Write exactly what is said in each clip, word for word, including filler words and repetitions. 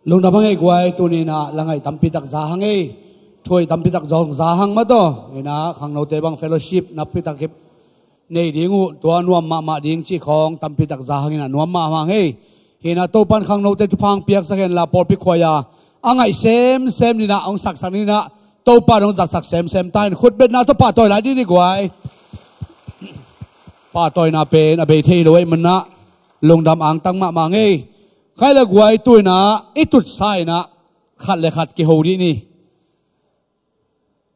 Lungdam hang ei guai, tuni in ah la ngaih tampi tak za hang ei. Thu hoih tampi tak zong za hang mah tawh. Hi in ah khangnote bang fellowship nappi tak hi nei ding uh, tua nuam mahmah ding cih khawng tampi tak za hang in ah nuam mahmah hang ei. Hi in ah Topa'n khangnote thupha hong piaksak hen la, pawlpi khuai-a a ngaih semsem ding in ah hong saksak ding in ah Topa'n hong zatsak semsem ta in, khutbetna tawh pahtawi lai dih ni guai. Pahtawina pen a bei thei lo ahih manin ah lungdam angtang mahmah hang ei. Khai le guai, tu in ah i tutsa in ah khat le khat kiho dih ni.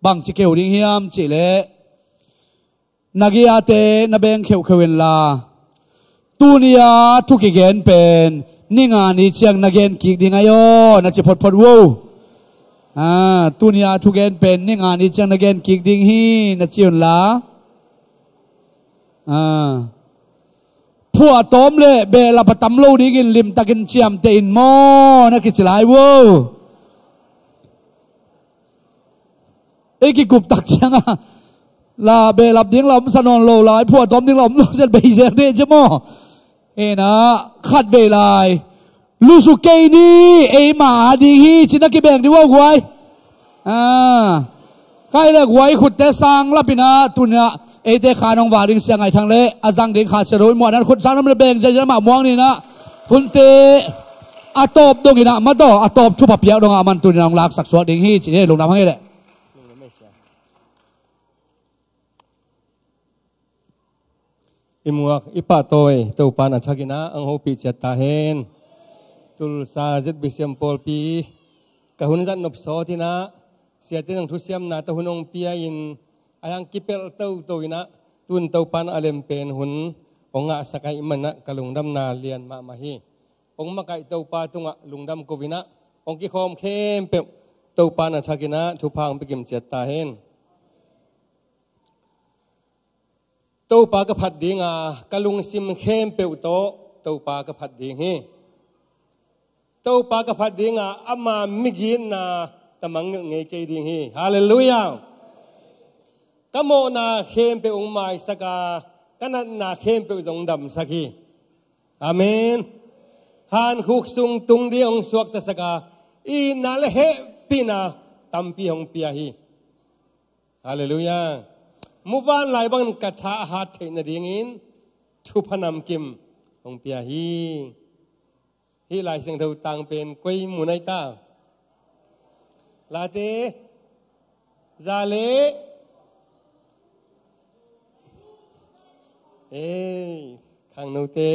Bangci kiho ding hiam cih leh, na gei-ate na beng kheuhkheuh in la, tuni-a thu kigen pen ni nga ni ciang na gen kik ding ahi aw, na ci photphot uh. Ah, tuni-a thugen pen ni nga ni ciang na gen kik ding hi, na ci un la. Ah. Phuahtawm le behlap a tam lo dingin limtakin ciamteh in maw, na kici lai uh. Ei kikup tak ciangah la behlap ding la om sa nawn lo lai, phuahtawm ding la om lo zel, bei zel dih ci maw. Hi in ah khat vei lai, lusu kei ni, eima a ding hi, ci na kibeng dih uh aw guai. Ah. Khai le guai, khutte sang lap in ah, tuni in ah eite khan hong va ding Sia Ngai Thang le a zang ding Kha Sia Do i muah nan khut sang lap in ah beng ziahziah mah muang ni in ah, hunte a tawp dong in ah mah tawh, a tawp thupha piak dongah aman tuni in ah hong laksak suak ding hi, ci ni, lungdam hang ei leh. I muak i pahtawi Topa'n a thak in ah hong hopih ciat ta hen. Tulsa Z B C M pawlpi ka hun zat nop sawt in ah, siate zong thusiamna tawh hun hong pia in, a hiang kipelh toto in ah, tun Topa'n a lem pen hun hong ngahsak ahih manin ah ka lungdamna lian mahmah hi. Hong makaih Topa tungah lungdam ko in ah, hong kikhawm khempeuh Topa'n a thak in ah thupha hong pia kim ciat ta hen. Topa ka phat ding a, ka lungsim khempeuh tawh Topa ka phat ding hi. Topa ka phat ding a, ama migitna ka mangngilh ngei kei ding hi. Halleluiah. Ka mawhna khempeuh hong maisak a, ka natna khempeuh zong damsak hi. Amen. Hankhuk sung tung ding hong suaktasak a, itna le hehpihna tampi hong pia hi. Halleluiah. Muvanlai bangin ka tha a hat theih nadingin thupha namkim hong pia hi. Hih Lai Siangtho tang pen koi mun ahi ta? Late, za le, ei, khangnote,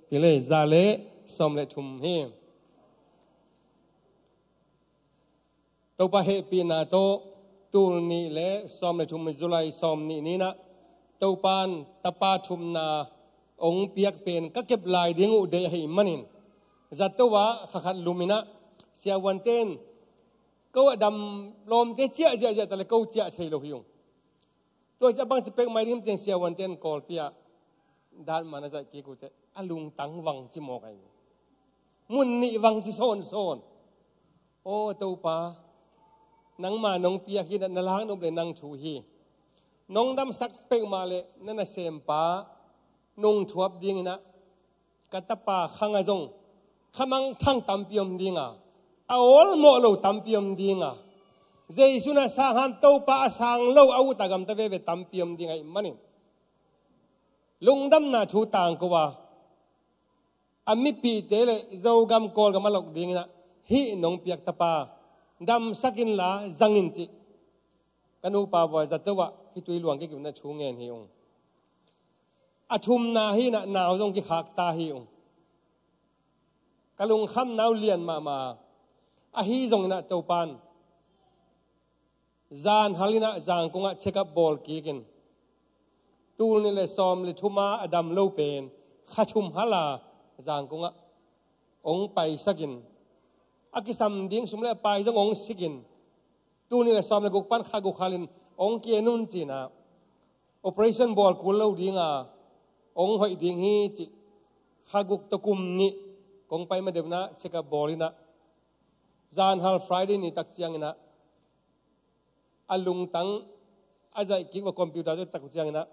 pile, za le sawm le thum hi. Topa hehpihna tawh, tul nih le sawm le thum, July sawm nih ni in ah Topa'n tapa thumna hong piak pen ka kep lai ding uh deih ahih manin, zato ah kha khat lum in ah, siavuante in ko a dam lawmte ciah ziahziah ta le ko ciah thei lo hi ung. Tua ciah bangci pek mai ding hiam ci-in siavuante in Kawlpi ah datman a zaih kik uh teh, a lungtang vang ci mawk ahi. Mun nih vang ci sawnsawn. Aw Topa, nangma nong piak hi in ah, na laknop le nang thu hi. Nong damsak peuhmah le na nasempa nong thuap ding in ah, ka tapa khang ah zong khamangthang tampi om ding a, a awlmawh lo tampi om ding a, Jesu in a sang han Topa a sang lo a ut a gamta veve tampi om ding ahih manin, lungdamna thu tangko a, a mipihte le Zogam Kawlgam a lok ding in ah, hih nong piak tapa damsak inla zang in cih ka nupa vua zato ah hih tui luang kikipna thu ngen hi ung. A thumna hi in ah nau zong kikhak ta hi ung. Ka lungkhamna uh lian mahmah a, ahi zongin ah Topa'n zan hal in ah Zangkong ah check-up bawl kik in, tul nih le sawm le thum a a dam lo pen kha thum hal a Zangkong ah hong paisak in, a kisam ding sum le pai zong hong sik in, tul nih le sawm le guk pan kha guk hal in hong kien un ci in ah, operation bawl kul lo ding a, hong hoih ding hi cih, kha guk tawh kum nih kong pai ma deuh in ah check-up bawl in ah, zan hal Friday ni tak ciangin ah, a lungtang a zaih kik uh a, computer zaih tak uh ciangin ah,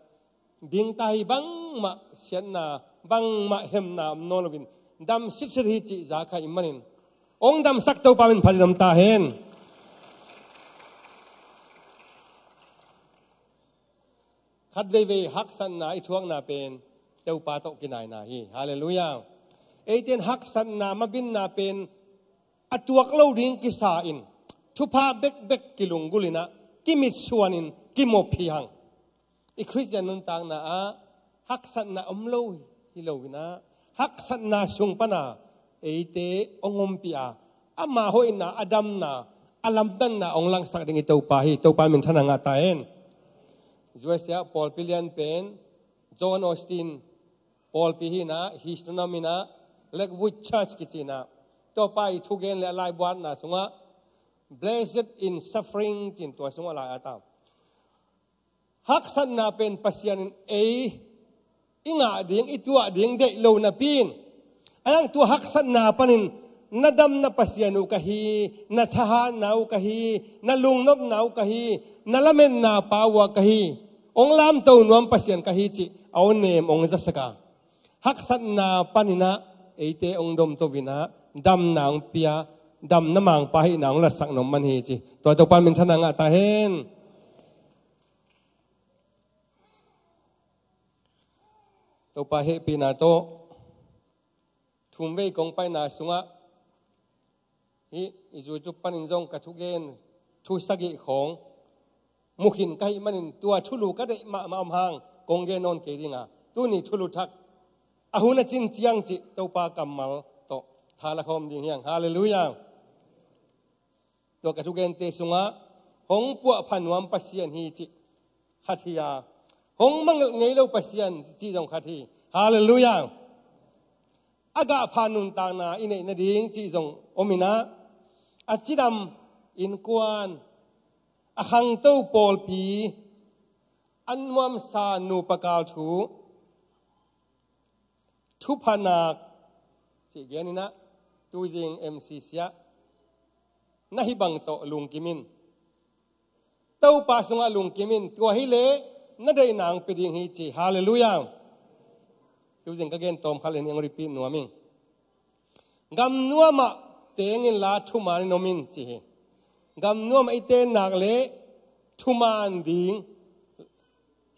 bingta hi, bangmah siatna, bangmah hemna om nawn loin dam sitset hi cih za ka hih manin, Hong damsak Topa min phatin om ta hen. Khat veivei haksatna i thuakna pen Topa tawh kinaina hi. Halleluiah. Eite in haksatna mabinna pen a tuak lo ding kisa in thupha bekbek kilunggulh in ah, kimitsuan in kimawk hi hang. I Khristian nuntakna ah haksatna om lo hi lo in ah, haksatna sung pan a eite hong ompih a, ama hoihna, a damna, a lamdanna hong langsak ding i Topa hi. Topa min thang a ngah ta hen. U S A ah pawlpi lian pen John Osteen pawlpi hi in ah, his nunam in ah Lakewood Church kici in ah, tua pa i thugen le a laibuatna sungah Blessed in Suffering ci-in tua sungah lai a ta. Haksatna pen Pasian in ei i ngah ding, i tuah ding deih lo napi in, a yang tua haksatna panin na damna Pasian uh ka hi, na thahatna uh ka hi, na lungnopna uh ka hi, na lametna pa uh ka hi, hong lamto nuam Pasian ka hi cih a hong nem, hong zasak a, haksatna panin ah eite hong domto in ah, damna hong pia, damna mangpa hihna hong latsak nuam man hi ci. Tua Topa min thang a ngah ta hen. Topa hehpihna tawh thumvei kong paina sungah hih i YouTube panin zong ka thugen thu sagih khawng mu khin ka hih manin, tua thulu ka deih mahmah om hang kong gen nawn kei ding a, tuni thulu thak, a hun a cin ciang cih Topa kammal tawh tha la khawm ding hi hang. Halleluiah. Tua ka thugente sungah hong puahpha nuam Pasian hi cih khat hi a, hong mangngilh ngei lo Pasian cih zong khat hi. Halleluiah. A gahpha nuntakna i neih nading cih zong om in ah, a cidam innkuan, a khangto pawlpi, a nuamsa nupa kal thu, thupha nak cih gen in ah, tuzing M C C ah na hih bang tawh lungkim in, Topa sungah lungkim in, tua hi leh na deihna hong pia ding hi ci. Halleluiah. Tuzing ka gen tawm khat le nih hong repeat nuam ing. Gam nuam ah teng inla thuman in om in ci hi. Gam nuam ah i ten nak leh thuman ding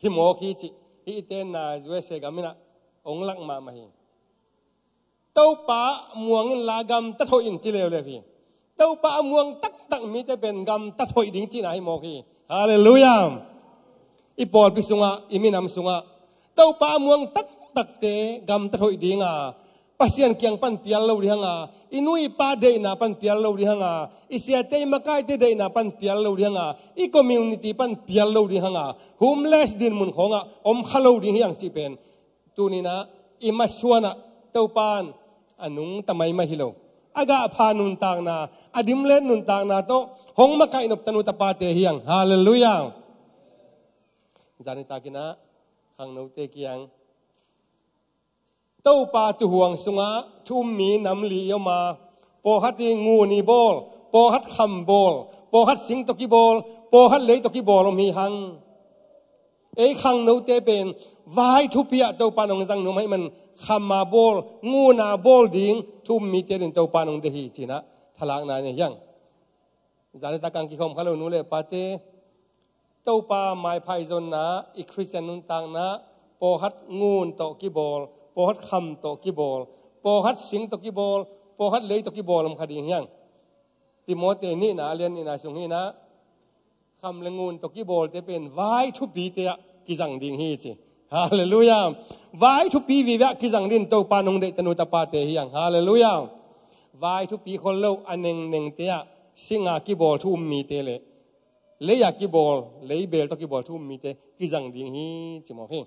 hi mawk hi ci. Hih i tenna U S A gam in ah hong lak mahmah hi. Topa muang inla gamtat hoih in ci leuleu hi. Topa a muang taktak mite pen gamtat hoih ding cihna hi mawk hi. Halleluiah. I pawlpi sungah, i minam sungah Topa a muang taktakte gamtat hoih ding a, Pasian kiang pan pial lo ding hang a, i nu i pa deihna pan pial lo ding hang a, i siate i makaite deihna pan pial lo ding hang a, i community pan pial lo ding hang a, homeless dinmun khawngah om kha lo ding hi hang cih pen tuni in ah i masuan ah Topa in a nungta maimai hi lo, a gahpha nuntakna, a dimlet nuntakna tawh hong makaih nop tanu tapate hi hang. Halleluiah. Zan nitak in ah khangnote kiang, Topa tuuhuang sungah thu um mi nam li i om a, pawlkhat in ngun i bawl, pawlkhat kham bawl, pawlkhat sing tawh kibawl, pawlkhat lei tawh kibawl om hi hang. Ei khangnote pen vai thupi ah Topa in hong zang nuam ahih man, kham a bawl, ngun a bawl ding thu um mite adingin Topa in hong deih hi ci-in ah thalakna nei hi hang. Zan nitak ah kikhawm kha lo nu le pate, Topa maipha i zonna, i Khristian nuntakna, pawlkhat ngun tawh kibawl, pawlkhat kham tawh kibawl, pawlkhat sing tawh kibawl, pawlkhat lei tawh kibawl om kha ding hi hang. Timote nihna, a lian nihna sung hi in ah, kham le ngun tawh kibawlte pen vai thupite ah kizang ding hi ci. Halleluiah. Vai thupi vive ah kizang dingin Topa in hong deih tanu tapate hi hang. Halleluiah. Vai thupi khol lo a nengnengte ah, sing a kibawl thu um mite le lei a kibawl, lei beel tawh kibawl thu um mite kizang ding hi ci mawk hi.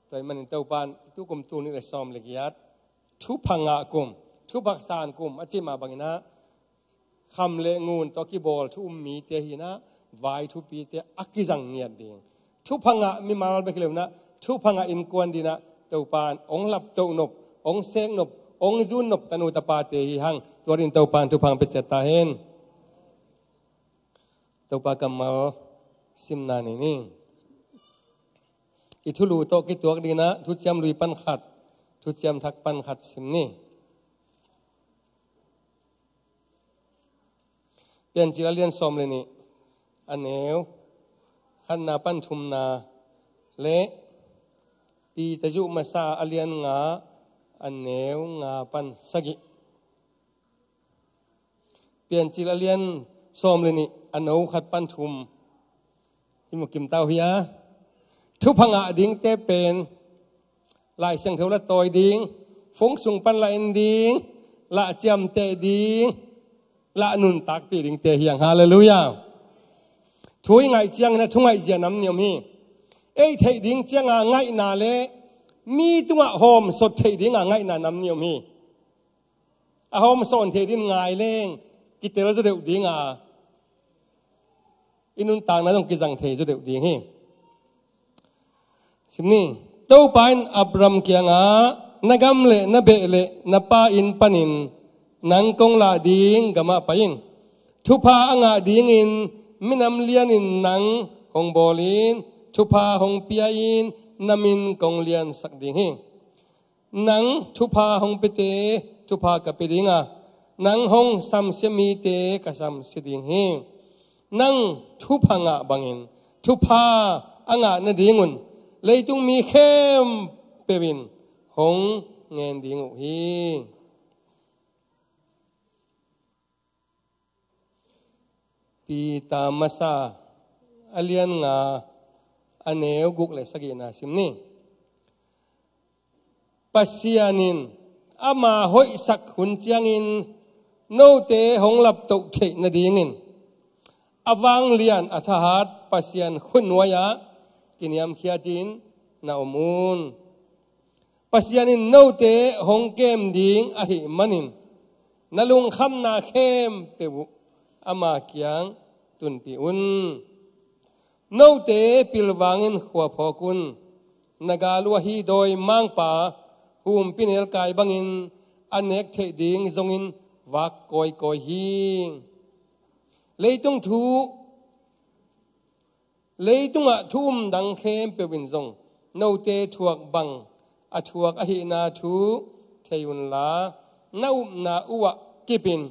Tua ahih manin Topa in tukum tul nih le sawm le giat, thupha ngah kum, thupha san kum a cih mah bangin ah, kham le ngun tawh kibawl thu um mite hi in ah, vai thupite a kizang ngiat ding. Thupha ngah mimal bek hi lo in ah, thupha ngah innkuan adingin ah Topa in hong laptoh nop, hong sek nop, hong zun nop tanu tapate hi hang. Tua adingin Topa in thupha hong pia ciat ta hen. Topa kammal simna nei ni. I thulu tawh kituak dingin ah Thuciam Lui pan khat, Thuciam Thak pan khat sim ni. Piancil a lian sawm le nih, a neu khatna pan thumna le Peter zuh masa a lian nga, a neu nga pan sagih. Piancil a lian sawm le nih, a neu khat pan thum. I mu kim tau hi a. Thupha ngah dingte pen Lai Siangtho la tawi ding, fung sung pan la en ding, la ciamteh ding, la nuntakpih dingte hi hang. Halleluiah. Thu i ngaih ciangin a thu ngaih zia nam ni om hi. Ei theih ding cianga ngaihna le mi tungah hawmsawn theih dinga ngaihna nam ni om hi. A hawmsawn theih ding ngai leng kitel zaw deuh dinga, i nuntakna zong kizang thei zaw deuh ding hi. Sim ni. Topa in Abraham kiangah, "Na gam le na beh le na pa inn panin nang kong lah ding gamah pai in. Thupha a ngah dingin minam lianin nang hong bawlin, thupha hong pia-in na min kong liansak ding hi. Nang thupha hong piate thupha ka pia dinga, nang hong samsia mite ka samsia ding hi. Nang thupha ngah bangin thupha a ngah nadingun leitung mi khempeuh in hong ngen ding uh hi." Peter masa a lian nga, a neu guk le sagihna sim ni. Pasian in ama hoihsak hun ciangin note hong laptoh theih nadingin a vanglian a thahat Pasian khutnuai-ah kiniamkhiatin na om un. Pasian in note hong kem ding ahih manin na lungkhamna khempeuh uh ama kiang tunpih un. Note pilvangin khua phawk un. Na gal uh ahi dawimangpa humpinel kai bangin a nek theih ding zongin vak kawikawi hi. Leitung thu, leitungah thu um dang khempeuh in zong note thuak bang a thuak ahihna thu thei unla, na upna uhah kipin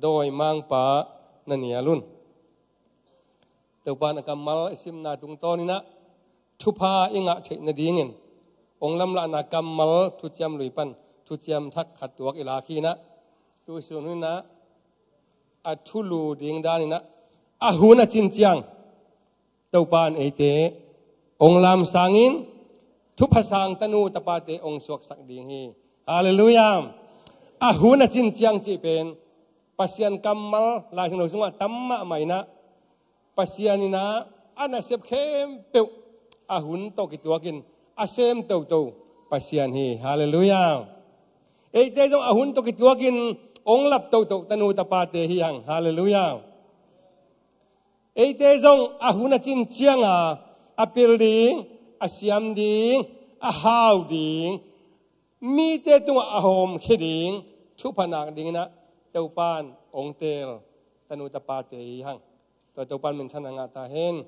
dawimangpa na nial un. Topa in a kammal i simna tungtawninah thupha i ngah theih nadingin hong lamlahna kammal thuciam lui pan thuciam thak khat tuak i lak hinah, tuisun hunah a thulu ding daninah a hun a cin ciang Topa in eite hong lamsangin thupha sang tanu tapate hong suaksak ding hi. Halleluiah. A hun a cin ciang cih pen Pasian kammal Lai Siangtho sungah tam mahmah inah, Pasian inah a nasep khempeuh a hun tawh kituakin a sem toto Pasian hi. Halleluiah. Eite zong a hun tawh kituakin hong lap toto tanu tapate hi hang. Halleluiah. Eite zong a hun a cin cianga a pil ding, a siam ding, a hau ding, mite tungah a hawmkhia ding thupha nak dinginah Topa in hong teel tanu tapate hi hang. Tua Topa in minthanna ngah ta hen.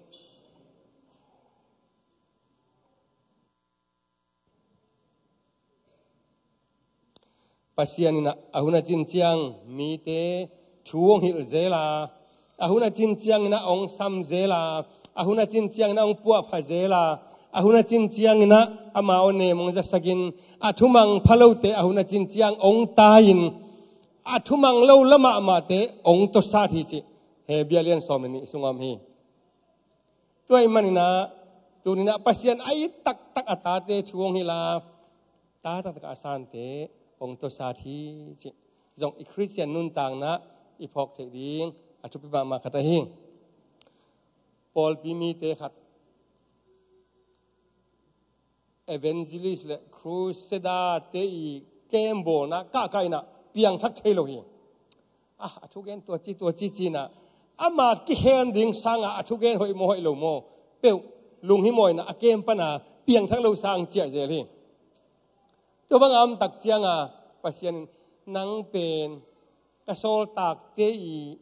Pasian inah a hun a cin ciang mite thu hong hilh zela, a hun a cin ciang inah hong sam zela, a hun a cin ciang inah hong puahpha zela, a hun a cin ciang inah ama aw nem hong zasakin, a thumang phalote a hun a cin ciang hong tai-in, a thumang lo la mahmahte hong tawsat hi cih Hebru a lian sawm le nih sungah om hi. Tua ahih maninah tuninah Pasian a it taktak a tate thu hong hilh a, ta taktak a sante hong tawsat hi cih zong i Khristian nuntakna i phawk theih ding a thupi mahmah khat ahi. Pawlpi mite khat, evangelist le crusader te i kembawlna kahkah inah piangthak thei lo hi. Ah, a thugen tua ci tua ci cinah ama kikhen ding sanga a thugen hoih maw hoih lo maw peuh lunghimawina a kem pana piangthak lo sang ciah zel hi. Tua banga om tak cianga Pasian in nang pen ka sawltakte i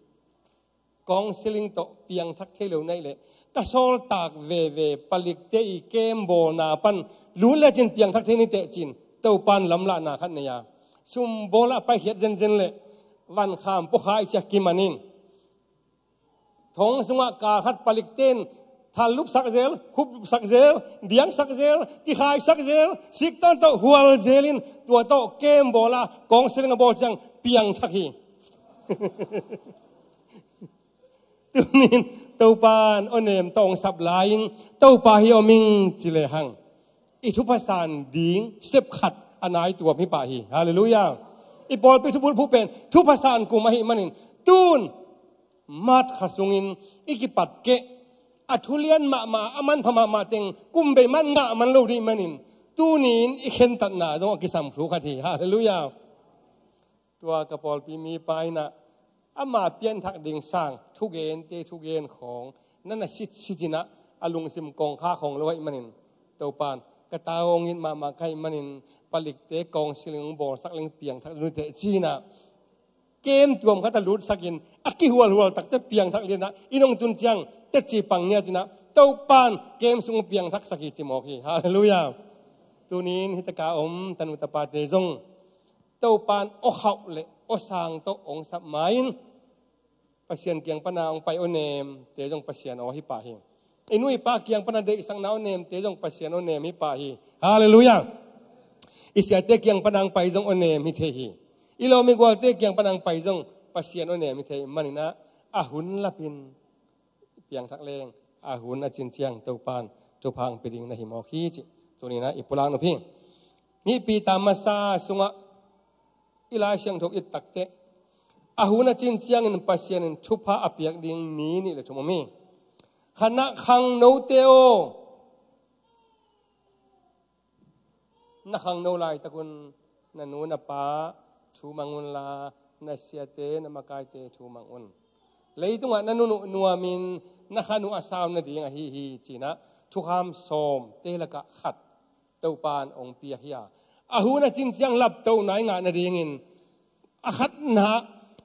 counseling tawh piangthak thei lo naih leh ka sawltak veve palikte i kembawlna pan lut lecin piangthak thei ni teh cin Topa in lamlahna khat nei a, sumbawl a paikhiat zenzen leh vankham puakha i ciah kiman in Thong sungah kal khat palikten thal lupsak zel, khup lupsak zel, diangsak zel, kikhaisak zel, sik tawntung hual zel in tua tawh kem bawl a, counseling a bawl ciang piangthak hi. Tunin Topan aw nem tawh hong sap lai-in Topa hi om ing ci lehang i thupha san ding step khat a nai tuam hi pah hi. Halleluiah. I pawlpi thubulphuh pen thupha san kum ahih manin tun March kha sungin i kipat keh a thulian mahmah, a manpha mahmah teng kum bei man ngah man lo dih manin tunin i khentatna zong a kisam thu khat hi. Halleluiah. Tua ka pawlpi mipa in ah ama pianthak ding sang thugente thugen khawng na na sitsit in ah a lungsim kongkha khawng lo ahih manin Topan ka tawng it mahmah ka hih manin palikte counseling hong bawlsak leng piangthak nuteh ci-in ah kem tuam khat a lutsakin a kihualhual takte piangthak lianah i nong tun ciang tetci pang ngiat in ah Topan kem sung piangthaksak hi ci mawk hi. Halleluiah. Tunin hih taka om tanu tapate zong Topan aw khauh le aw sang tawh hong sap ma-in Pasian kiang pana hong pai aw nemte zong Pasian aw hi pah hi. I nu i pa kiang pana deihsakna aw nemte zong Pasian aw nem hi pah hi. Halleluiah. I siate kiang pana hong pai zong aw nem hi thei hi. I lawm i gualte kiang pana hong pai zong Pasian aw nem hi thei manin ah a hun lapin piangthak leng a hun a cin ciang Topan thupha hong pia ding na hi mawk hi cih tunin ah i pulak nuam hi. Nihpi ta masa sungah i Lai Siangtho it takteh a hun a cin ciangin Pasian in thupha a piak ding mi nih le thum om hi. Khatna, khangnote aw, na khangno laitakun na nu na pa thu mang unla na siate na makaite thu mang un. Leitungah na nunung nuamin na khan uh a sau nading ahi hi ci-in ah thukham sawmte lakah khat Topan hong piak hi a, a hun a cin ciang laptohna i ngah nadingin a khatna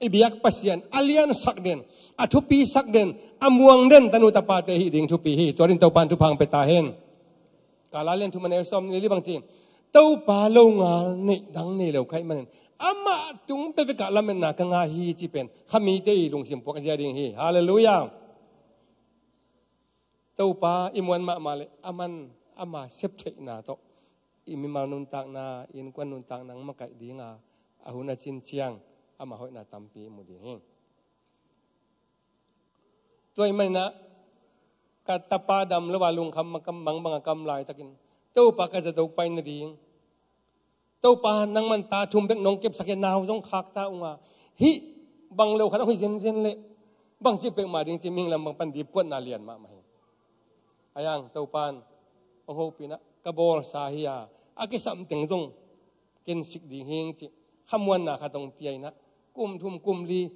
i biak Pasian a liansak den, a thupisak den, a muang den tanu tapate hih ding thupi hi. Tua dingin Topan thupha hong pia ta hen. Ka la lian thum a neu sawm nih le li bang ci, Topa longal neih dang nei lo ka hih manin amah tung bekbekah lametna ka ngah hi ci pen kha mite i lungsim puak zia ding hi. Halleluiah. Topa i muan mahmah le aman ama septheihna tawh i mimal nuntakna, i innkuan nuntakna hong makaih dinga a hun a cin ciang ama hoihna tampi i mu ding hi. Tua ahih manin ah ka tapa dam lo a lungkham mangbang a kam laitakin Topa ka zato pai nading, Topa nangman ta thum bek nong kepsak hi a, nau zong khak ta ung a, hih bang lo khat hong hi zenzen leh bangci pek mah ding ci mihing lam bang pan dipkuatna lian mahmah hi. Ahi hang Topan hong hopih in ah ka bawlsa hi a, a kisam teng zong kensik ding hi ing cih khamuanna khat hong pia in ah kum thum kum li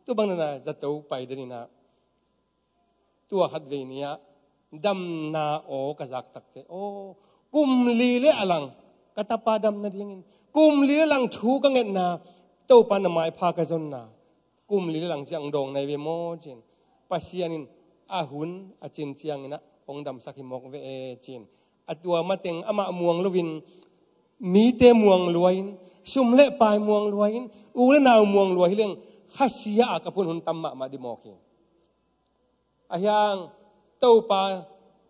tu bang na na zato pai den in ah tua khatvei ni-ah damna aw ka zak takteh aw kum li le a lang ka tapa dam nadingin kum li le lang thu ka ngetna Topa na maipha ka zonna kum li le lang ciang dawng na hi ve maw ci-in Pasian in a hun a cin ciangin ah hong damsak hi mawk ve e ci-in a tua mateng amah muang loin mite muang lua-in sum le pai muang lua-in u le nau muang lua hi leng khasia a ka phun hun tam mahmah dih mawk hi. Ahi hang Topa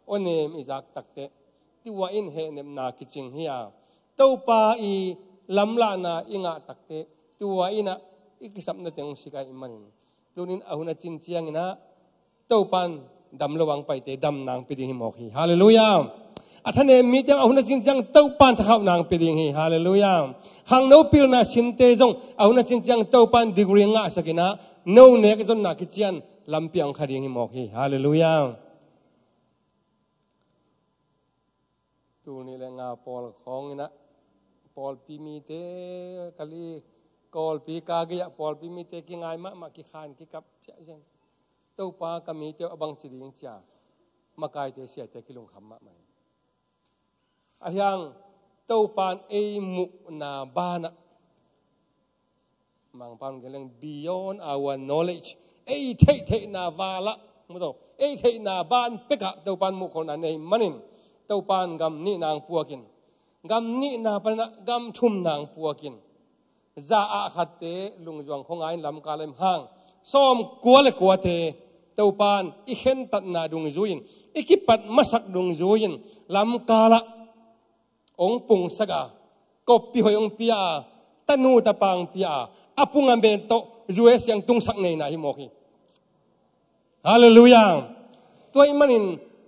aw nem i zak takteh tua in hehnepna kicing hi a, Topa i lamlahna i ngah takteh tua in ah i kisapna teng hong sik ahih manin tunin a hun a cin ciangin ah Topan dam lo a hong paite damna hong pia ding hi mawk hi. Halleluiah. A thanem mite a hun a cin ciang Topan thakhauhna hong pia ding hi. Halleluiah. Khangno pilna sinte zong a hun a cin ciang Topan degree ngahsak in ah no nek i zonna kician lampi a hong kha ding hi mawk hi. Halleluiah. Tul nih le nga pawl khawng in ah pawlpi mite kali, kawlpi ka gei-ah pawlpi mite kingai mahmah, kikhan kikap ciahciah. Topa ka mite uh a bangci ding cia makaite siate kilungkham mahmah hi. Ahi hang Topan ei muhna banah Mangpan gen leng beyond our knowledge, ei theihtheihna valah muto ei theihna ban pekah Topan muhkholhna nei manin Topan gam nihna hong puakin gam nihna panah gam thumna hong puakin za ah khatte lungzuang khuangai in lamkal lam hang sawm kua le kuate Topan i khentatna dungzui-in, i kipat masak dungzui-in, lamkalah hong pungsak a, koppi hoih hong pia a, tanu tapa hong pia a, a pung a met tawh zu e siang tungsak ngeina hi mawk hi. Halleluiah. Tua ahih manin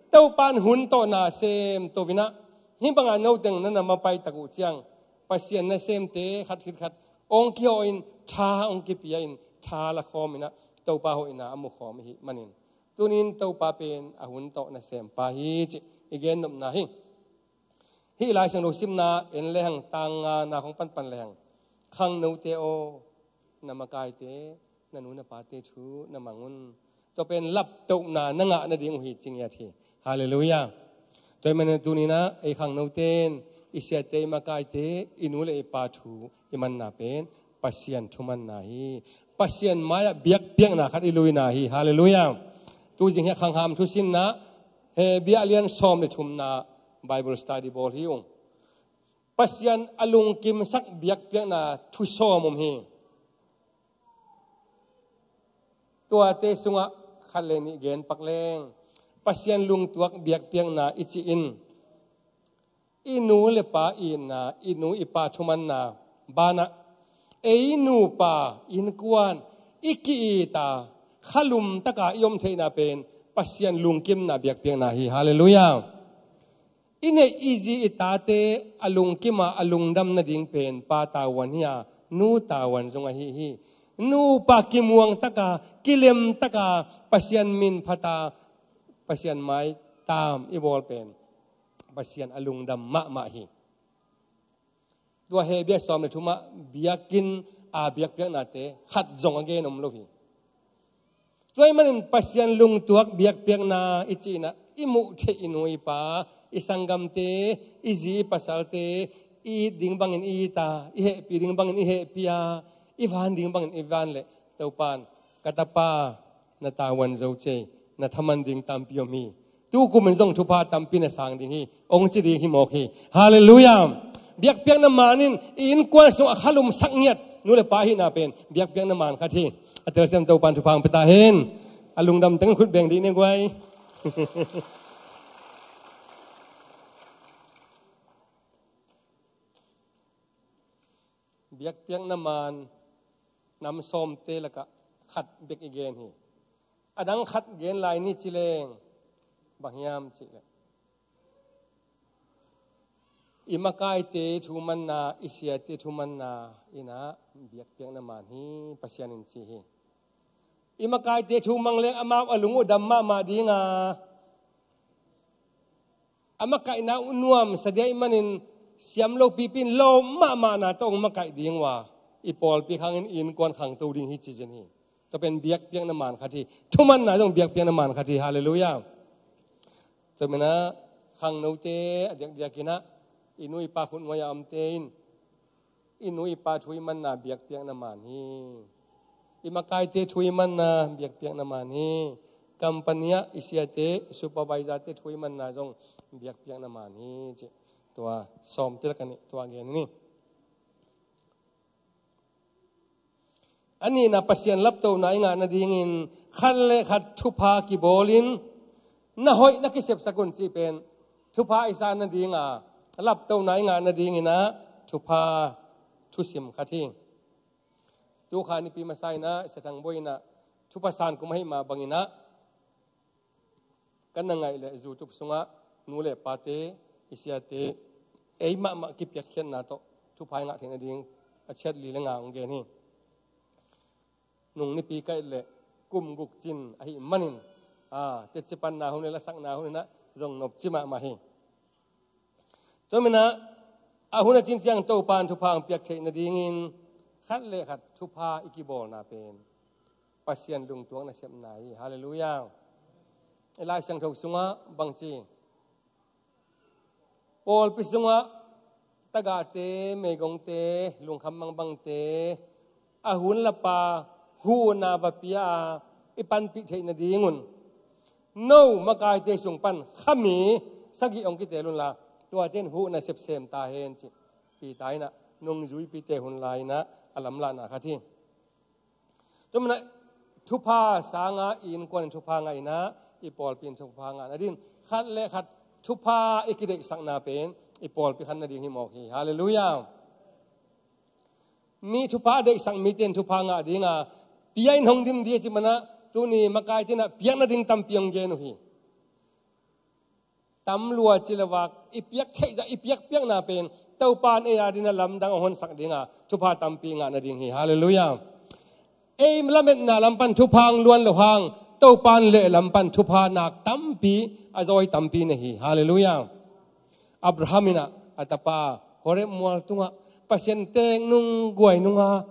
Topan hun tawh na sem to-in ah, hih banga noteng na na mapaitak uh ciang, Pasian nasemte khat khit khat hong kihawhin, tha hong kipia-in, tha lakhawmin ah, Topa hoihna a mukhawm ahih manin, tunin Topa pen a hun tawh nasempa hi cih i gennopna hi. Hih Lai Siangtho simna en lehang, tang ngana khong panpan lehang, khangnote aw, na makaite, na nu na pate thu na mang un. Tua pen laptohna na ngah nading uh hi, ci ngiat hi. Halleluiah. Tua ahih manin tunin ah ei khangnote in i siate, i makaite, i nu le i pa thu i manna pen Pasian thumanna hi. Pasian mai-ah biakpiakna khat i luina hi. Halleluiah. Tuzing hiah khangham thusinna, Hebrew lian sawm le thumna Bible study bawl hi ung. Pasian a lungkimsak biakpiakna thu sawm om hi. Tuate sungah khat le nih gen pak leng, Pasian lungtuak biakpiakna i cih in, i nu le pa itna, i nu i pa thumanna banah, ei nupa innkuan i ki-it a, khalum taka i om theihna pen Pasian lungkimna biakpiakna hi. Halleluiah. I neih i zi i tate a lungkim a, a lungdam nading pen pa tavuan hi a, nu tavuan zong ahi hi. Nupa kimuang taka, kilem taka, Pasian min phat a, Pasian mai taam i bawl pen Pasian a lungdam mahmah hi. Tua Hebrew sawm le thumah biakinn a biakpiaknate khat zong a gen om lo hi. Tua ahih manin Pasian lungtuak biakpiakna i cih in ah, i muh theih i nu i pa, i sanggamte, i zi i pasalte i it ding bangin i it a, i hehpih ding bangin i hehpih a, i van ding bangin i van leh, Topan, ka tapa na tavuan zo cei, na thaman ding tampi om hi. Tu kumin zong thupha tampi na sang ding hi, hong ci ding hi mawk hi. Halleluiah. Biakpiakna man in i innkuan sungah khalum sak ngiat nu le pa hihna pen biakpiakna man khat hi. A telsiam Topan thupha hong pia ta hen. A lungdam teng khut beng dih ni guai. Biakpiakna man nam sawmte lakah khat bek i gen hi. A dang khat gen lai ni ci leng, bang hiam cih leh, i makaite thu manna, i siate thu manna in ah biakpiakna man hi, Pasian in ci hi. I makaite thu mang leng amau a lung uh dam mahmah ding a, a makaihna uh nuamsa ding ahih manin siam lo pipi in lawm mahmahna tawh hong makaih ding uh a, i pawlpi khangin i innkuan khangto ding hi ci zen hi. Tua pen biakpiakna man khat hi. Thumanna zong biakpiakna man khat hi. Halleluiah. Tua manin ah khangnote a diakdiakin ah i nu i pa khut nuai-a omte in i nu i pa thu i manna biakpiakna man hi. I makaite thu i manna biakpiakna man hi. Company ah i siate, supervisor-te thu i manna zong biakpiakna man hi, ci. Tua sawmte lakah nih tua gen hi ni. A nihna, Pasian laptohna i ngah nadingin khat le khat thupha kibawlin, na hoih na kisepsak un cih pen thupha i sa nading a, laptohna i ngah nadingin ah thupha thusim khat hi. Tu kha nipi masa in ah Sia Thang Bawi in ah thupha san kum ahih mah bangin ah, ka na ngaih leh YouTube sungah nu le pate, i siate, ei mahmah kipiakkhiatna tawh thupha i ngah theih nading a chiat li le nga hong gen hi. Nung nipi kaih leh kum guk cin ahih manin, a, tetci panna hun le lasakna hun in ah zong nopci mahmah hi. Tua manin ah, a hun a cin ciang Topan thupha hong piak theih nadingin khat le khat thupha i kibawlna pen Pasian lungtuak nasepna hi. Halleluiah. I Lai Siangtho sungah bangci, pawlpi sungah tagahte, meigongte, lungkham bangbangte a hun lapa huhna va pia a, i panpih theih nadingun no makaite sung pan khami sagih hong kiteel unla, tuate in huhna sepsem ta hen, ci Peter in ah nungzuipite hun lai-in ah a lamlahna khat hi. Tua manin ah thupha sanga i innkuan in thupha ngah inah, i pawlpi in thupha ngah nading, khat le khat thupha i kideihsakna pen i pawlpi khat nading hi mawk hi. Halleluiah. Mi thupha a deihsak mite in thupha ngah dinga, pia in hong dim ding a ci manah, tuni makaite inah piak nading tampi hong gen uh hi. Tam lua ci lo a, i piak theih zah, i piakpiakna pen Topa in ei a dingin a lamdang hong honsak dinga, thupha tampi ngah nading hi. Halleluiah. Ei lametna lam pan thupha hong luan loh hang, Topa in lehlam pan thupha nak tampi, a zawi tampi nei hi. Halleluiah. Abraham inah a tapa Horeb mual tungah Pasian teek nung guai nunga,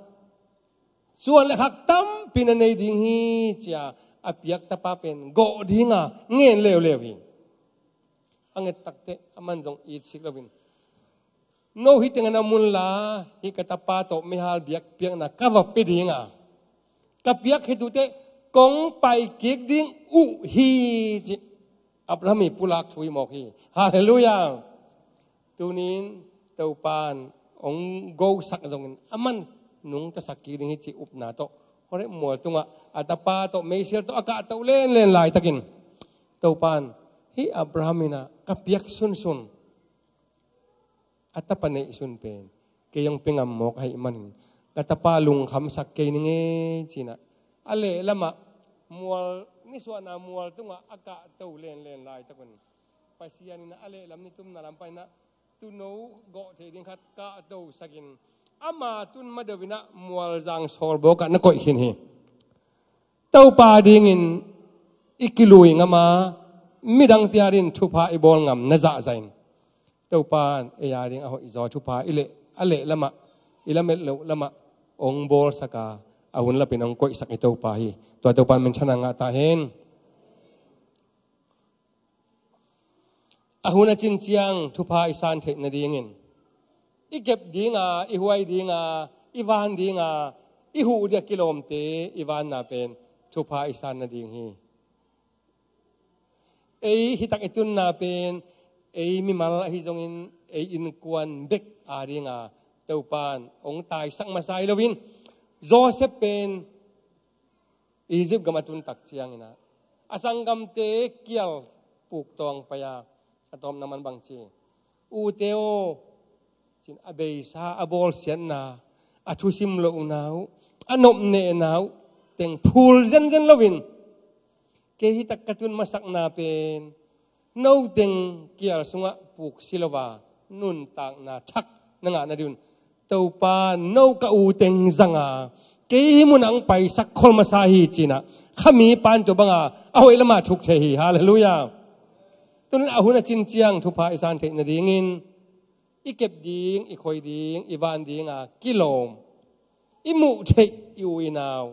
suan le khak tampi na nei ding hi, ci-a a piak tapa pen gawh dinga ngen leuleu hi. A nget takteh aman zong itsik loin, "No hih tengah na om unla, hih ka tapa tawh meihal biakpiakna ka va pia dinga, ka piak khit uh teh kong pai kik ding uh hi," ci Abraham i pulak thu hi mawk hi. Halleluiah. Tunin Topa in hong gosak zongin aman nungtasak kik ding hi cih upna tawh Horeb mual tungah a tapa tawh meisial tawh a kahto lenlen laitakin, Topa in, "Hih Abraham inah ka piak sunsun, a tapa neihsun pen kei hong pia ngam mawk ahih manin, ka tapa lungkhamsak kei ning ei," ci-inah a lehlamah, mual, nisuahna mual tungah a kahto lenlen laitakun, Pasian inah a lehlam nitumna lam paninah tuuno gawh theih ding khat kahtosakin, ama tun ma deuh inah mualzang sawlbawkah na koih khin hi. Topa dingin i kilui ngam a, midangte adingin thupha i bawl ngam na zahzah in, Topa in ei adingin a hoihzaw thupha i leh, a lehlamah, i lamet loh lamah hong bawlsak a, a hun lapin hong koihsak i Topa hi. Tua Topa in minthanna ngah ta hen. A hun a cin ciang thupha i san theih nadingin, i kep dinga, i huai dinga, i van dinga, i huh ding a kilawmte i vanna pen thupha i san nading hi. Ei hitak i tunna pen ei mimal ahi zongin ei innkuan bek adinga Topa in hong taisak masa hi loin, Josef pen Egypt gam a tun tak ciangin ah, a sanggamte kial puk tawng pai a, a tawpna man bang ci, "Ute aw," ci-in a beisa, a bawlsiatna, a thusim lohna uh, a nopnehna uh teng phul zenzen loin, "Kei hitak ka tun masakna pen no teng kial sungah puksi lo a, nuntakna thak na ngah nading un Topa, no ka u teng zanga kei hih munah hong paisak khol masa hi," ci-in ah, kha mipa in tua banga a hoih lamah thuk thei hi. Halleluiah. Tunin a hun a cin ciang thupha i san theih nadingin, i kep ding, i khoi ding, i van dinga kilawm, i muh theih i u i nau,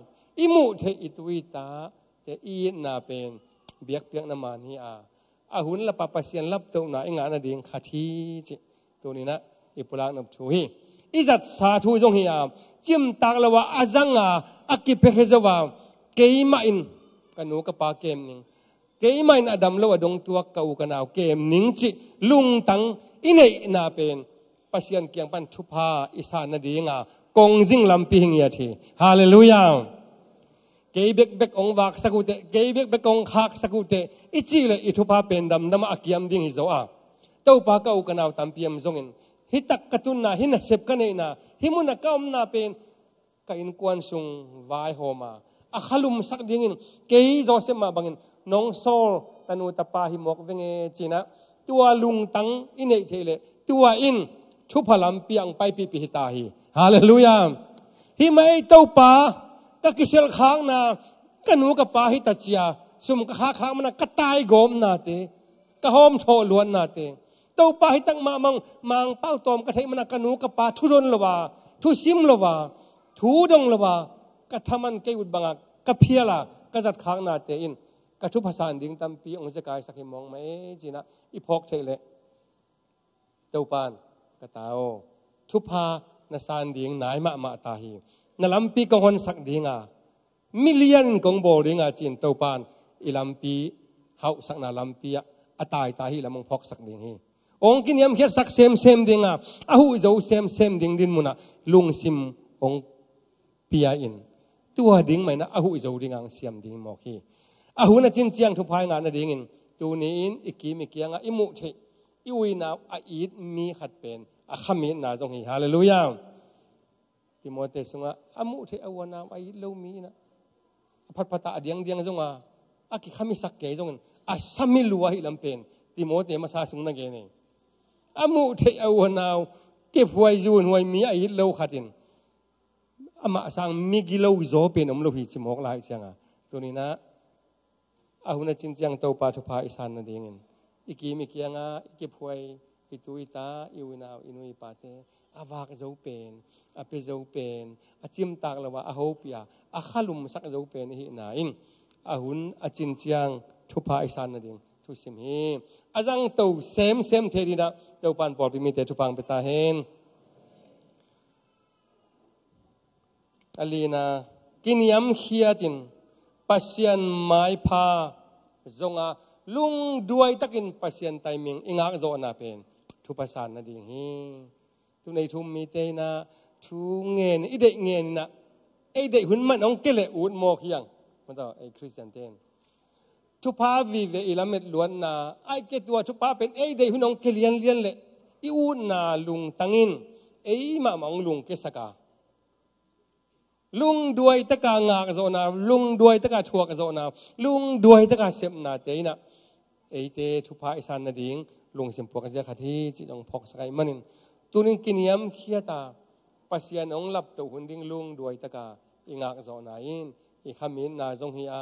i muh theih i tu i tate i itna pen biakpiakna man hi a, a hun lapa Pasian laptohna i ngah nading khat hi cih tuninah i pulak nop thu hi. I zatsa thu zong hi a, cimtak lo a, a zanga, a kipia khia zo a, "Keimah in ka nu ka pa kem ning, keimah in a dam lo a dong tuak ka u ka nau kem ning," cih lungtang i neihna pen Pasian kiang pan thupha i san nadinga kongzing lampi hi ngiat hi. Halleluiah. "Kei bekbek hong vaksak uh teh, kei bekbek hong khaksak uh teh," i cih leh i thupha pen damdam ah a kiam ding hi zo a, "Topa, ka u ka nau tampi om zongin, hitak ka tunna, hih nasep ka neihna, hih munah ka omna pen ka innkuan sung vaihawm a, a khalumsak dingin kei Josef mah bangin nong sawl tanu tapa hi mawk veng e," ci-in ah, tua lungtang i neih theih leh tua in thupha lampi ah hong paipihpih hi ta hi. Halleluiah. "Hih mah ei Topa, ka kiselkhakna, ka nu ka pa hi ta cia, sum ka khakkhak manah ka taigawpnate, ka hawmthawh luatnate, Topa, hitak mahmah Mangpau tawm ka theih manah ka nu ka pa thudon lo a, thusim lo a, thu dong lo a, ka thaman kei ut bangah ka phial a, ka zatkhaknate in ka thupha san ding tampi hong zekai sak hi mawk mah e," ci-in ah i phawk theih leh, Topa in, "Ka ta aw, thupha na san ding nai mahmah ta hi. Na lampi kong honsak dinga, milian kong bawl dinga," ci-in Topa in i lampi, hauhsakna lampi ah a taita hi lam hong phawksak ding hi. Hong kiniamkhiatsak semsem dinga, a huhzo semsem ding dinmun ah lungsim hong pia in, tua ding mah in ah a huh zo ding a hong siam ding mawk hi. A hun a cin ciang thupha i ngah nadingin tuni-in i kim i kiangah i muh theih, i u i nau a it mi khat pen a khamitna zong hi. Halleluiah. Timote sungah a muh theih a u a nau a it lo mi in ah a phatphat ah a diangdiang zong a, a kikhamisak kei zongin a sami lua ahih lam pen Timote masa sung na gen hi. A muh theih a u a nau kephuai zunhuai mi a it lo khat in amah sang migilo zaw pen om lo hi ci mawk lai ciangah, tuni-in ah a hun a cin ciang Topa thupha i san nadingin i kim i kiangah i kephuai, i tu i ta, i u i nau, i nu i pate a vak zo pen, a pia zo pen, a cimtak lo a, a hopih a, a khalumsak zo pen i hihna in a hun a cin ciang thupha i san nading thusim hi. A zangto semsem thei dingin ah Topa in pawlpi mite thupha hong pia ta hen. A lina, kiniamkhiatin Pasian maipha zong a, lungduai takin Pasian timing i ngakzawhna pen thupha san nading hi. Tuni-in ei thu um mite in ah thu ngen, i deih ngen in ah, ei deih hun mah in hong kia leh ut mawk hi hang. Maw taw, ei Khristian ten thupha vive i lamet luatna, ahih kei leh tua thupha pen ei deih hun hong kia lianlian leh i utna lungtang in ei mahmah hong lungkiasak a, lungduai taka ngakzawhna, lungduai taka thuakzawhna, lungduai taka sepnate in ah eite thupha i san nading lungsim puakzia khat hi cih zong phawksak ahih manin, tuni-in kiniamkhiat a, Pasian hong laptoh hun ding lungduai taka i ngakzawhna in i khamitna zong hi a,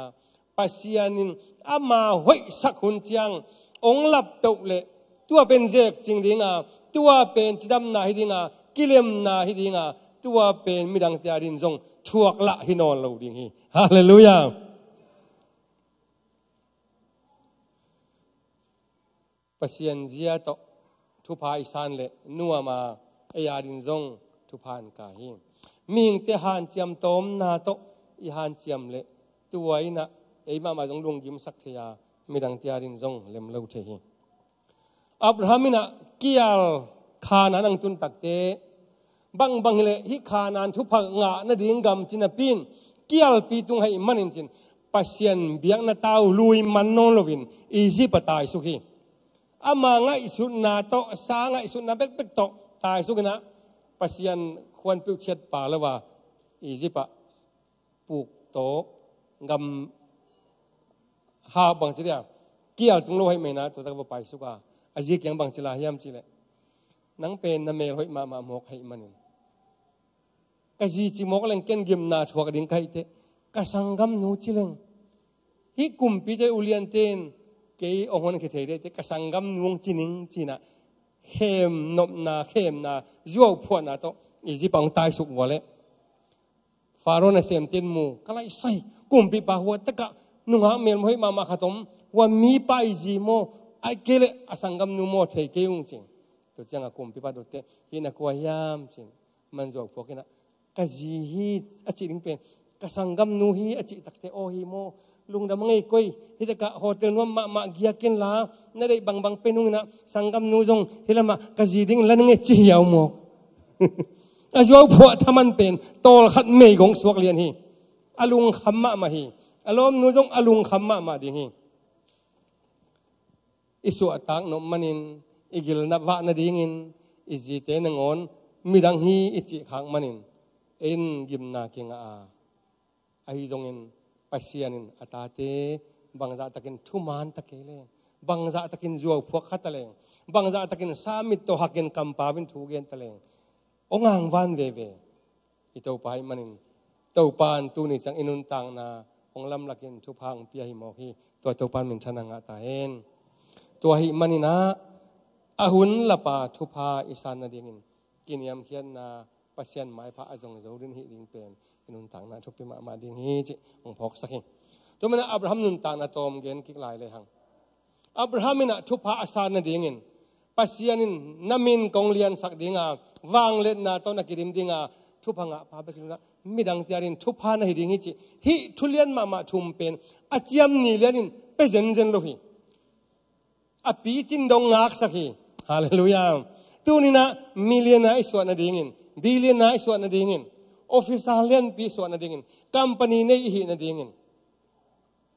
Pasian in ama hoihsak hun ciang hong laptoh leh tua pen zekcing ding a, tua pen cidamna hi ding a, kilemna hi ding a, tua pen midangte adingin zong thuaklah hi nawn lo ding hi. Halleluiah. Pasian zia tawh thupha i san leh nuam a, ei adingin zong thupha hong kai hi. Mihingte hanciam tawmna tawh i hanciam leh tua in ah ei mahmah zong lunggimsak thei a, midangte adingin zong lem lo thei hi. Abraham in ah kial Kanaan hong tun takteh, bangbang hileh hih Kanaan thupha ngah nading gam ci napi-in kialpi tung ahih manin cin, Pasian biakna tau lui man nawn loin Egypt ah taisuk hi. Ama ngaihsutna tawh, sa ngaihsutna bekbek tawh taisuk in ah, Pasian khuan peuh ciat pha lo a, Egypt ah puk tawh gam hau bangci dia, kial tung lo ahih manin ah tua tak va paisuk a, a zi kiang bangci la hiam cih leh, nang pen na mel hoih mahmah mawk ahih manin, ka zi ci mawk leng ken gimna thuak ding ka hih teh, ka sanggamnu ci leng, hih kumpite uliante in kei hong honkhia thei ding teh, ka sanggamnu hong ci ning ci-in ah, khem nopna, khemna, zuauphuahna tawh Egypt ah hong taisuk uh a leh, Faro nasemte in mu, ka laisai, kumpipa hua takah nungak mel hoih mahmah khat om, hua mipa i zi maw, ahih kei leh a sanggamnu maw thei kei ung ci. Tua ciangah kumpipa dot teh, hih na kua hiam ci-in, aman zuauphuak in ah, ka zi hi a cih ding pen, ka sanggamnu hi a cih takteh, aw hi maw, lungdam a ngei koi, hih takah hotel nuam mahmah giak in la, na deih bangbang pia nung in ah, sanggamnu zong hih lamah ka zi dingin la ning e ci hiau mawk. A zuauphuah thaman pen tawlkhat meigong suak lian hi. A lungkham mahmah hi. A lawmnu zong a lungkham mahmah ding hi. I suahtak nop manin, i gilna vah nadingin, i zite nangawn midang hi i cih khak manin, ei in gimna kingah a, ahi zongin Pasian in a tate bangzah takin thuman ta kei leng, bangzah takin zuauphuak kha ta leng, bangzah takin sa mit tawh hakin kampau in thu gen ta leng, hong angvan veve. I Topa ahih manin, Topa in tuni ciang i nuntakna hong lamlakin thupha hong pia hi mawk hi. Tua Topa in minthanna ngah ta hen. Tua ahih manin ah, a hun lapa thupha i san nadingin kiniamkhiatna, Pasian maipha a zong zo ding hih ding pen i nuntakna thupi mahmah ding hi cih hong phawksak hi. Tua manin ah Abraham nuntakna tawm gen kik lai lehang, Abraham in ah thupha a san nadingin, Pasian in na min kong liansak ding a, vangliatna tawh na kidim ding a, thupha ngahpa bek hi lo in ah, midangte adingin thupha na hi ding hi cih, hih thu lian mahmah thum pen a ciam ni lianin pia zenzen lo hi. A picin dong ngaksak hi. Halleluiah. Tuni-in ah millionaire i suah nadingin, billionaire i suah nadingin, officer lianpi suah nadingin, company nei i hih nadingin,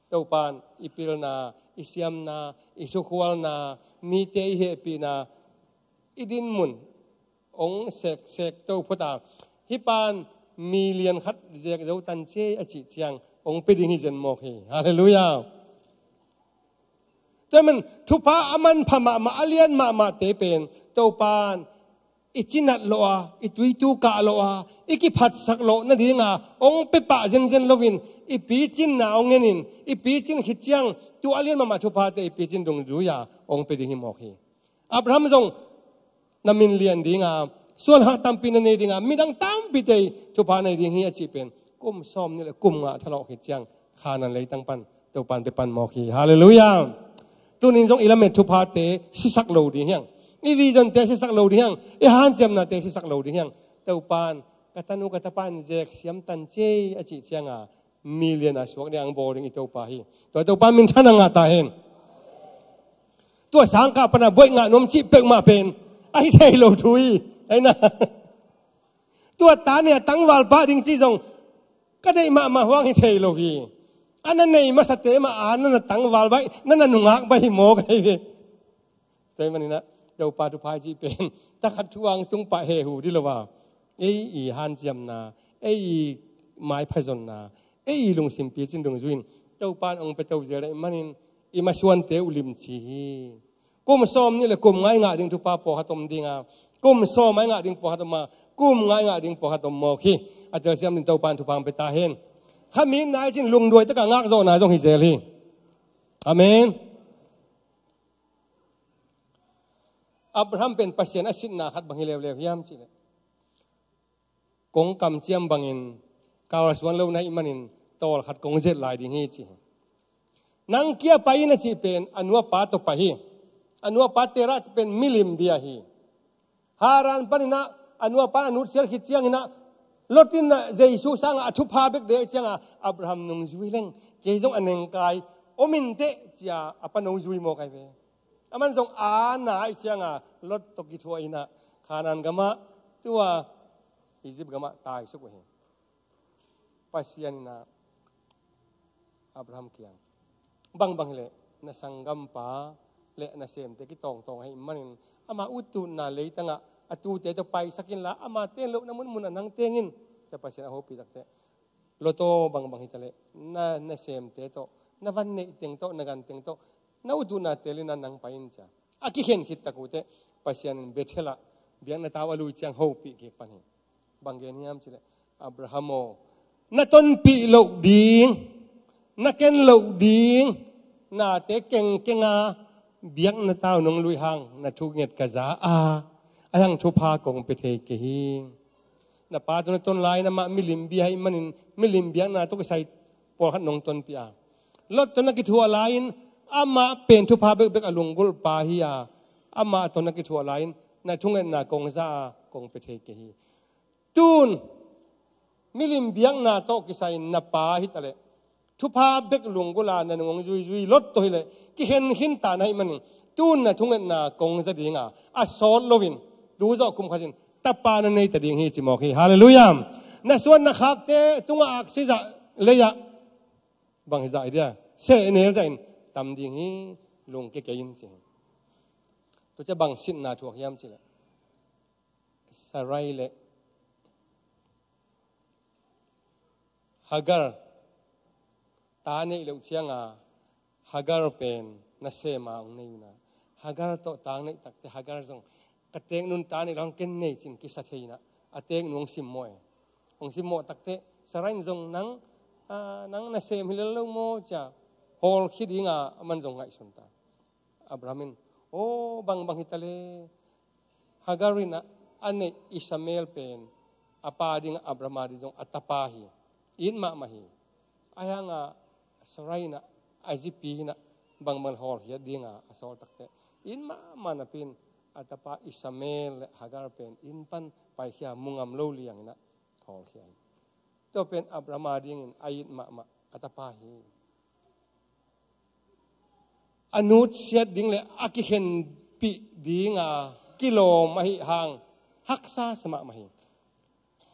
Topa'n i pilna, i siamna, i thukhualna, mite i hehpihna, i dinmun hong seksek to phota, hih pa'n million khat zek zo tan ciai a cih ciang hong pia ding hi zen mawk hi. Halleluiah. Tua man thupha a manpha mahmah, a lian mahmahte pen Topa'n i cinat loh a, i tuitu kah loh a, i kiphatsak loh nadinga hong pia pah zenzen loin, i picinna hong ngenin, i picin khit ciang tua a lian mahmah thuphate i picin dungzui-a hong pia ding hi mawk hi. Abraham zong na min lian dinga, suanhak tampi na nei dinga, midang tampite thupha nei ding hi a cih pen kum sawmnih le kum nga thalawh khit ciang Khanaan leitang pan Topa'n pia pan mawk hi. Halleluiah. Tunin zong i lamet thuphate sisak lo ding hiang, i visionte sisak lo ding hiang, i hanciamnate sisak lo ding hiang. Topa'n ka tanu ka tapa'n zek siam tan ciai a cih cianga million a suak ding a hong bawl ding i Topa hi. Tua Topa minthanna ngah ta hen. Tua sangkah pana buaih ngah nuam cih peuhmah pen ahi thei lo thu hi. Aina, tua ta nei a tangval pah ding cih zong ka deih mahmah huang hi thei lo hi. A na nei masate mah a na na tangval baih, na na nungak baih hi mawk ahi ve. Tua hi maninah Topa thupha i cih pen takhat thu-a hong tung pah hehu dih lo a, ei i hanciamna, ei i maiphazonna, ei i lungsim picin dungzui-in Topa'n hong pia to zel ahih manin i masuante uh limci hi. Kum sawmnih le kum nga i ngah ding thupha pawlkhat om dinga, kum sawm a i ngah ding pawlkhat om a, kum nga i ngah ding pawlkhat om mawk hi. A telsiam ding Topa'n thupha hong pia ta hen. Kha mi nai cin lungduai taka ngakzawhna zong hi zel hi. Amen. Abraham pen Pasian a sitna khat bang hi leuleu hiam cihleh, kong kamciam bangin kalsuan lo na hih manin tawlkhat kong zet lai ding hi ci hi. Nang kia pai in a cih pen a nu a pa tawh pai hi. A nu a pa Terah pen milim bia hi. Haran paninah a nu a pa'n a nutsial khit cianginah Lot in ah Jesu sangah a thupha bek deih cianga Abraham nungzui leng kei zong a nengkai om inteh cia a pano zui mawk ahi ve. Aman zong a na ahih cianga Lot tawh kithuah inah Khanaan gamah, tua Egypt gamah taisuk uh hi. Pasian inah Abraham kiang, bangbang hileh na sanggampa le na semte kitawngtawng ahih manin ama uttutna leitangah a tute tawh paisak inla, amate in lohna munmunah nang teng in, cia Pasian a hopih takteh, Lot aw, bangbang hitaleh na, na semte tawh, na van neih teng tawh, na gan teng tawh, na uttutna tel inah nang pai in cia a kikhen khit tak uhteh Pasian in Bethel ah biakna tau a lui ciang hopih kik pan hi. Bang gen hiam cihleh, Abraham aw, na tonpih loh ding, na ken loh ding nate kengkenga biakna tau nong lui hang na thunget ka za a, a hang thupha kong pia thei kei hi. Na pa tawh na ton lai-in amah milim bia ahih manin milim biakna tawh kisai pawlkhat nong tonpih a, Lot tawh na kithuah lai-in amah pen thupha bekbek a lunggulhpa hi a, amah tawh na kithuah lai-in na thungetna kong za a, kong pia thei kei hi. Tun milim biakna tawh kisai na pa hitaleh thupha bek lunggulha na nung hong zuizui Lot tawh hileh kikhenkhin ta na hih manin tun na thungetna kong za dinga a sawt loin tu zawh kum khatin tapa na neita ding hi ci mawk hi. Halleluiah. Na suan na khakte tungah aksi zah lei-ah bang hizah hi dia, sehnel zahin tam ding hi, lungkia kei in ci hi. Tua cia bang sitna thuak hiam cihleh, Sarai le Hagar ta neih loh cianga Hagar pen nasema hong nei una, Hagar tawh ta hong neih takteh Hagar zong ka teeknu in ta neih lo hang ken nei cin kisa thei inah a teeknu hong simmawh e. Hong simmawh takteh Sarai in zong nang, a, nang nasem hi lel lo maw cia hawlkhia dinga aman zong ngaihsun ta. Abraham in, aw, bangbang hitaleh Hagar in a, a neih Ishmael pen a pa ding Abraham a ding zong a tapa hi. It mahmah hi. Ahi hanga Sarai in a, a zipi in a bangbang hawlkhia dinga a sawl takteh it mahmah napi-in a tapa Ishmael le Hagar pen inn pan paikhia mu ngam lo liangin a hawlkhia hi. Tua pen Abraham a dingin a it mahmah a tapa hi. A nutsiat ding le a kikhenpih dinga kilawm ahih hang haksa sa mahmah hi.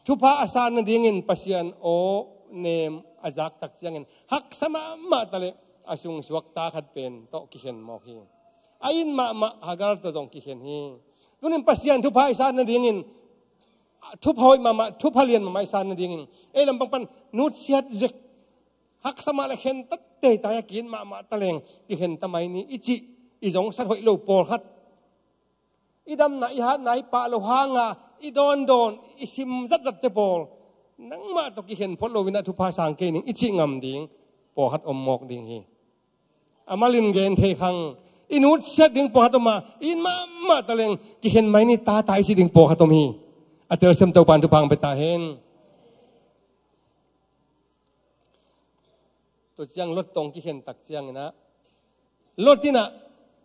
Thupha a san nadingin Pasian aw nem a zak tak ciangin haksa mahmah taleh a sungsuak ta khat pen tawh kikhen mawk hi. A it mahmah Hagar tawh zong kikhen hi. Tunin Pasian thupha i san nadingin thupha hoih mahmah, thupha lian mahmah i san nadingin ei lampang pan nutsiat zek, haksa mah le khen ta tei ta hi a, ki it mahmah taleng kikhen ta mai ni i cih i zong sat hoih lo pawlkhat, i damna i hatna i pah lo hanga i dawndawn i sim zatzatte pawl, nangmah tawh kikhen phot loin ah thupha sang kei ning i cih ngam ding pawlkhat om mawk ding hi. A malin gen thei khang, i nutsiat ding pawlkhat om a, i it mahmah taleng kikhen mai ni tata i cih ding pawlkhat om hi. A telsiam Topan thupha hong pia ta hen. Tua ciang Lot tawh kikhen tak ciangin ah, Lot in ah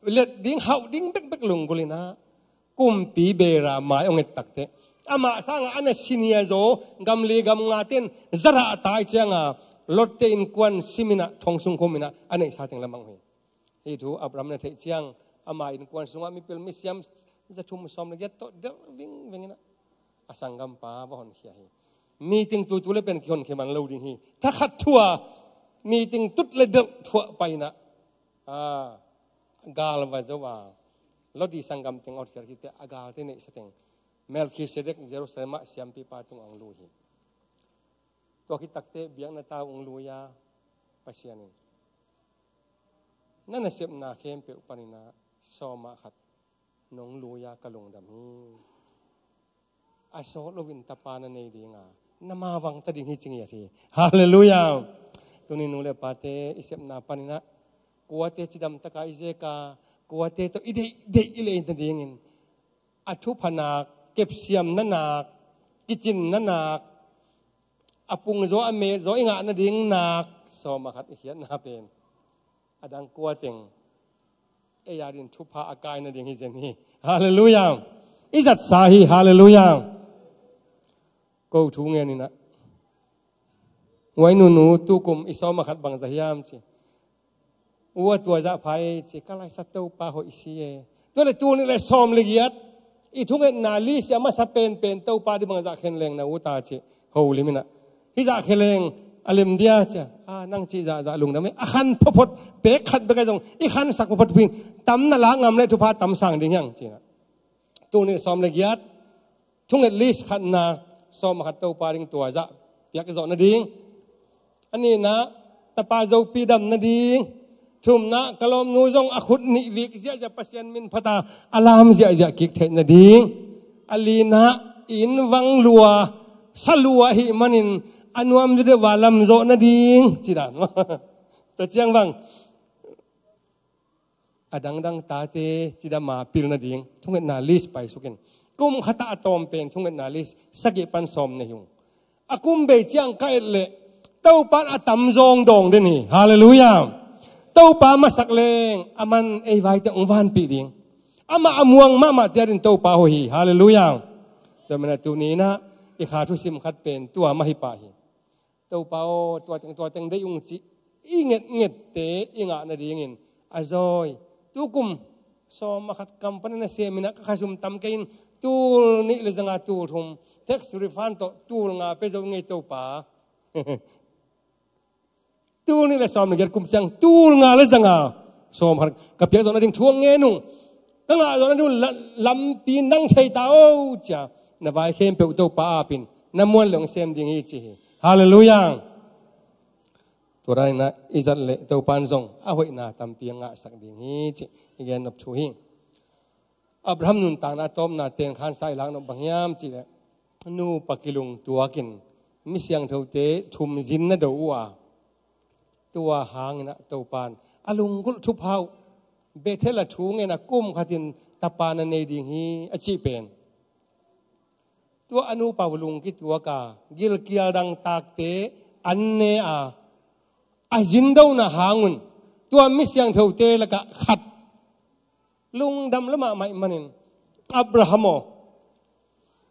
let ding hauh ding bekbek lunggulh in ah, kumpi bera mai hong et takteh, amah sangah a na senior zaw gam li gam nga ten zadah tai cianga Lot te innkuan simin ah thong sung khumin ah a neihsa teng lamang hi. Hih thu Abraham na theih ciang ama innkuan sungah mipil misiam za thum sawm le giat tawh delh vingveng in ah a sanggampa va honkhia hi. Meeting tutu le pen kihonkhia man lo ding hi. Thakhat thu-a meeting tut le delh thuah pai in ah, a gal va zo a, Lot i sanggam teng a hotkhiat khit teh a galte neihsa teng Melchizedek Jerusalem ah siampipa tungah hong lui hi. Tua khit takteh biakna tau hong lui a, Pasian in na nasepna khempeuh panin ah sawmah khat nong lui a ka lungdam hi. A sawt loin tapa na nei dinga na mavang ta ding hi ci ngiat hi. Halleluiah. Tuni nu le pate i sepna panin ah kuate cidam taka i zeka, kuate tawh i deihdeih i lei nadingin a thupha nak, kepsiam na nak, kicin na nak, a pung zaw a met zaw i ngah nading nak sawmah khat i khiatna pen a dang kua teng ei adin thupha a kai nading hi zen hi. Halleluiah. I zatsa hi. Halleluiah. Ko thu ngen in ah, huai nunu tukum i sawmah khat bangza hiam ci. Ua tua zah phai ci, ka laisa Topa hoih si e. Tua le tul nih le sawm le giat i thungetna list a masa penpen Topa di bangzah khen leng na ut a ci. Holim in ah, hih zah khen leng a lem dia ci a, nang cih zahzah lungdam e. A khan phophot pek khat bek a zong i khansak phophot pin tam na la ngam le thupha tam sang ding hiang ci in ah, tul nih le sawm le giat thunget list khatna sawmah khat Topa ding tua zah piak zawh nading. A nihna, tapa zopi dam nading. Thumna, ka lawmnu zong a khut nih vik ziahziah Pasian min phata a lam ziahziah kik theih nading. A lina, inn vang lua, sa lua ahih manin a nuam zaw deuh a lam zawh nading ci dan. Tua ciang bang a dangdang tate cidam a pil nading thungetna list paisukin, kum khatah a tawm pen thungetna list sagih pan sawm nei hung. A kum bei ciang ka et leh Topan a tam zawng dawng den hi. Halleluiah. Topa masak leng a man ei vaite hong vanpih ding. Amah a muang mahmah tiatin Topa hoih hi. Halleluiah. Tua mena tuni in ah i kha thusim khat pen tua mah hi pah hi. Topa aw, tua teng tua teng deih ung cih i ngetngette i ngah nadingin a zawi. Tukum sawmah khat kam pan a na sem in ah ka khasum tam kei in, tul nih le zanga tul thum tax refund tawh tul nga pia zo ngei Topa. Tul nih le sawm le giat kum ciang tul nga le zanga sawm khat ka piak zawh nading thu hong ngen ung. Ka ngah zawh nading la-, lampi nang thei ta o cia, na vai khempeuh Topa apin na muan le hong sem ding hi ci hi. Halleluiah. Tua dan in ah i zat leh Topan zong a hoihna tampi a ngahsak ding hi cih i gen nop thu hi. Abraham nuntakna a tawpna ten khansa i lak nop bang hiam cih leh, nupa kilung tuakin mi siangthote thum zin na do uh a, tua hangin ah Topan a lunggulh thupha uh, Bethel a thu ngen a kum khatin tapa na nei ding hi a cih pen. Tua a nupa uh lung kituak a, gilkial dangtakte an ne a, a zindona hangun tua mi siangthote lakah khat lungdam lua mahmah ahih manin, Abraham aw,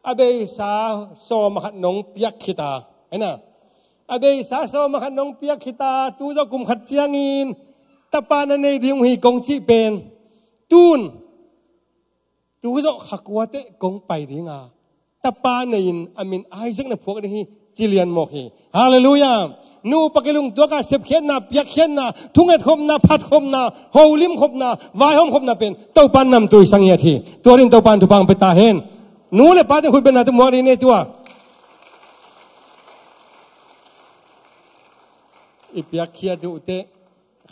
a beisa sawm a khat nong piak khit a, hi na, a beisa sawm a khat nong piak khit a, tu zawh kum khat ciangin tapa na nei ding uh hi kong cih pen, tun tu zawh kha kuate kong pai ding a, Tapa nei-in a min Isaac na phuak ding hi, ci lian mawk hi. Halleluiah. Nupa kilungtuak a sepkhiatna, piakkhiatna, thungetkhopna, phatkhopna, holimkhopna, vaihawmkhopna pen Topan namtui sang hi a thi. Tua dingin Topan thupha hong pia ta hen. Nu le pa teng khut bengna tawh muak dih ni tua. I piakkhiat uh teh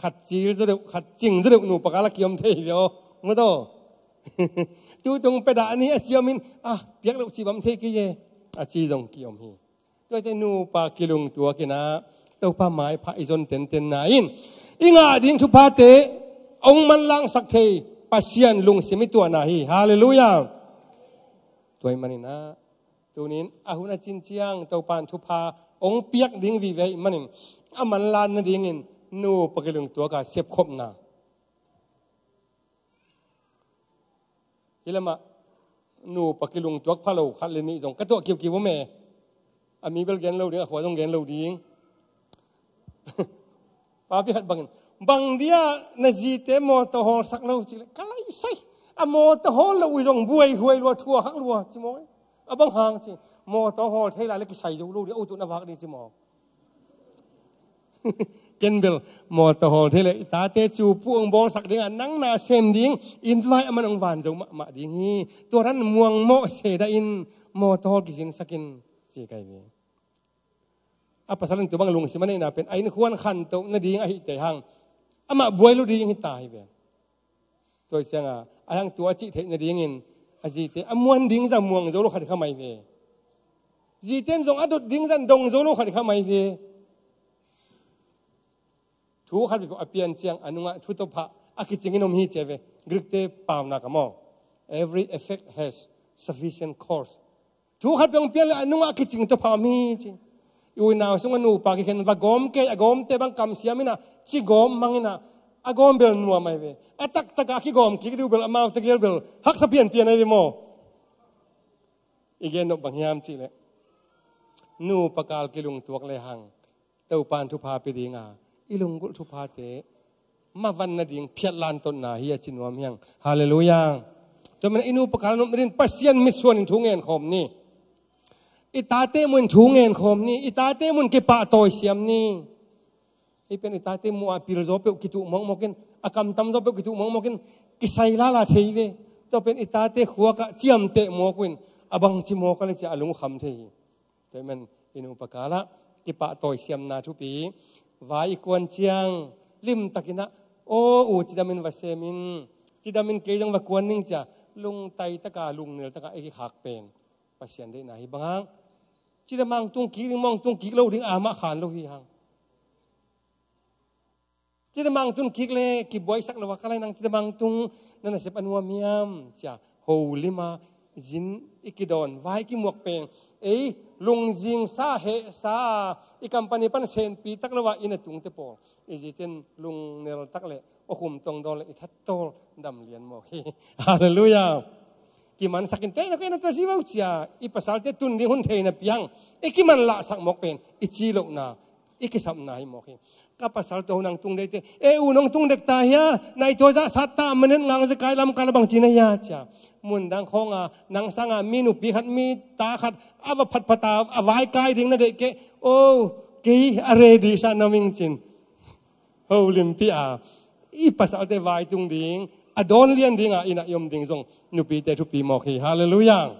khat cil zaw deuh, khat cing zaw deuh nupa kal a kiom thei hi ve aw. Mu taw. Tu tung pia dah ni a ci om in, ah, piak loh ci bang thei kei e, a ci zong kiom hi. Tuate nupa kilungtuak in ah Topa maipha i zon tentenna in i ngah ding thuphate hong manlangsak thei Pasian lungsim i tuahna hi. Halleluiah. Tua ahih manin ah tunin a hun a cin ciang Topan thupha hong piak ding vive ahih manin a manlan nadingin nupa kilungtuak a sepkhopna. Hih lamah nupa kilungtuak pha lo khat le nih zong ka tuah kiukiu om e. A mi bel gen lo ding, a khua zong gen lo ding. Papi khat bangin, bang dia na zite mawtaw hawlsak lo cih leh ka laisai. A mawtaw hawl lo uh zong buaihuai lua, thuakhak lua ci maw. A bang hang ci, mawtaw hawl thei lai le kisai zo lo ding, a utuh na vak ding ci maw. Ken bel mawtaw hawl thei leh i tate cu pu hong bawlsak dingah nang na sem ding, invite a man hong van zo mahmah ding hi. Tua dan muangmawh se dah in mawtaw hawl kizinsak in ci kai ve. A pasal in tua bang lungsim a neihna pen a innkuan khantoh nading ahih teh hang amah buai lo ding hi ta hi ve. Tua hi cianga a hang tua a cih theih nadingin a zite a muan ding zah muang zo lo khat kha mai ve. Zite in zong a dot ding zah dong zo lo khat kha mai ve. Thu khat bek a pian ciang a nungah thu tawphah a kicing in om hi ci ve. Greek-te paunak ah maw, every effect has sufficient cause. Thu khat bek hong pian le a nungah a kicing tawphah om hi ci. I unau sungah nupa kikhen va gawm kei, a gawmte bang kamsiam in ah, ci gawm mang in ah, a gawm bel nuam ahi ve. A taktak a kigawm kik dih uh bel amau tegel bel haksa pianpian ahi ve maw. I gen nop bang hiam cih leh nupa kal kilungtuak le hang Topan thupha pia dinga i lunggulh thuphate mavan nading phiatlan totna hi a ci nuam hi hang. Halleluiah. Tua manin i nupa kal nop nading Pasian mitsuan in thu ngen khawm ni. I tate mun thu ngen khawm ni. I tate mun kipahtawi siam ni. Hih pen i tate muh a pil zaw peuh kituh mawkmawk in, a kamtam zaw peuh kituh mawkmawk in, kisai lala thei ve. Tua pen i tate khuak ah ciamteh mawk uh in, a bangci mawk a le cia a lung uh kham thei hi. Tua ahih man i nupa kal ah kipahtawi siamna thupi. Vai i kuan ciang limtakin ah, aw u, cidam in va sem in, cidam in kei zong va kuan ning cia, lungtai taka, lungnel taka i kikhak pen Pasian deihna hi bang hang. Cidam a hong tung kik ding maw, hong tung kik lo ding a mah khan lo hi hang. Cidam a hong tung kik le kibuaisak lo a, ka lai nang cidam a hong tung na nasep a nuam hiam cia, holim a zin i kidawn, vai kimuak pen ei lungzingsa hehsa, i company pan senpi tak lo a inn a tungte pawl i zite in lungnel tak le awkhum tong dawn le i thattawl dam lian mawk hi. Halleluiah. Kimansak in, tei na kei na tua si vau cia, i pasalte tun ding hun thei na piang, i kimanlahsak mawk pen i ci lohna, i kisapna hi mawk hi. Ka pasal tua hun a hong tung deite, e u, nong tung dek ta hia, nai tua zah sat ta, manet ngang zekai lam kal a bangci na hia cia. Mundang khawng a nang sanga mi nupi khat, mi ta khat a va phatphat a, a vai kai ding na deih kei, o, kei a ready sa na ming cin. Holimpi a i pasalte vai tung ding, a dawn lian dinga inn ah i om ding zong nupite thupi mawk hi. Halleluiah.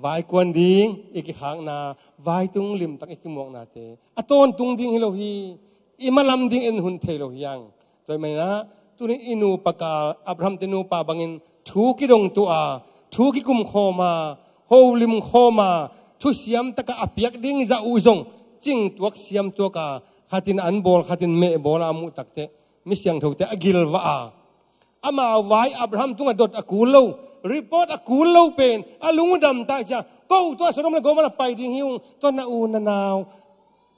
Vai kuan ding i kikhakna, vai tung limtak i kimuaknate a tawntung ding hi lo hi. I malam ding en hun thei lo hi hang. Tua ahih manin ah tunin i nupa kal, Abraham te nupa bangin thu kidong tuah a, thu kikum khawm a, holim khawm a, thusiam taka a piak ding zah uh zong cingtuak siamtuak a, khatin an bawl, khatin meh bawl a, a muh takteh mi siangthote a gilvah a, amau vai Abraham tungah dot a kul lo, report a kul lo pen a lung uh dam ta cia, ko tua Sodom le Gomorrah pai ding hi ung, tua na u na nau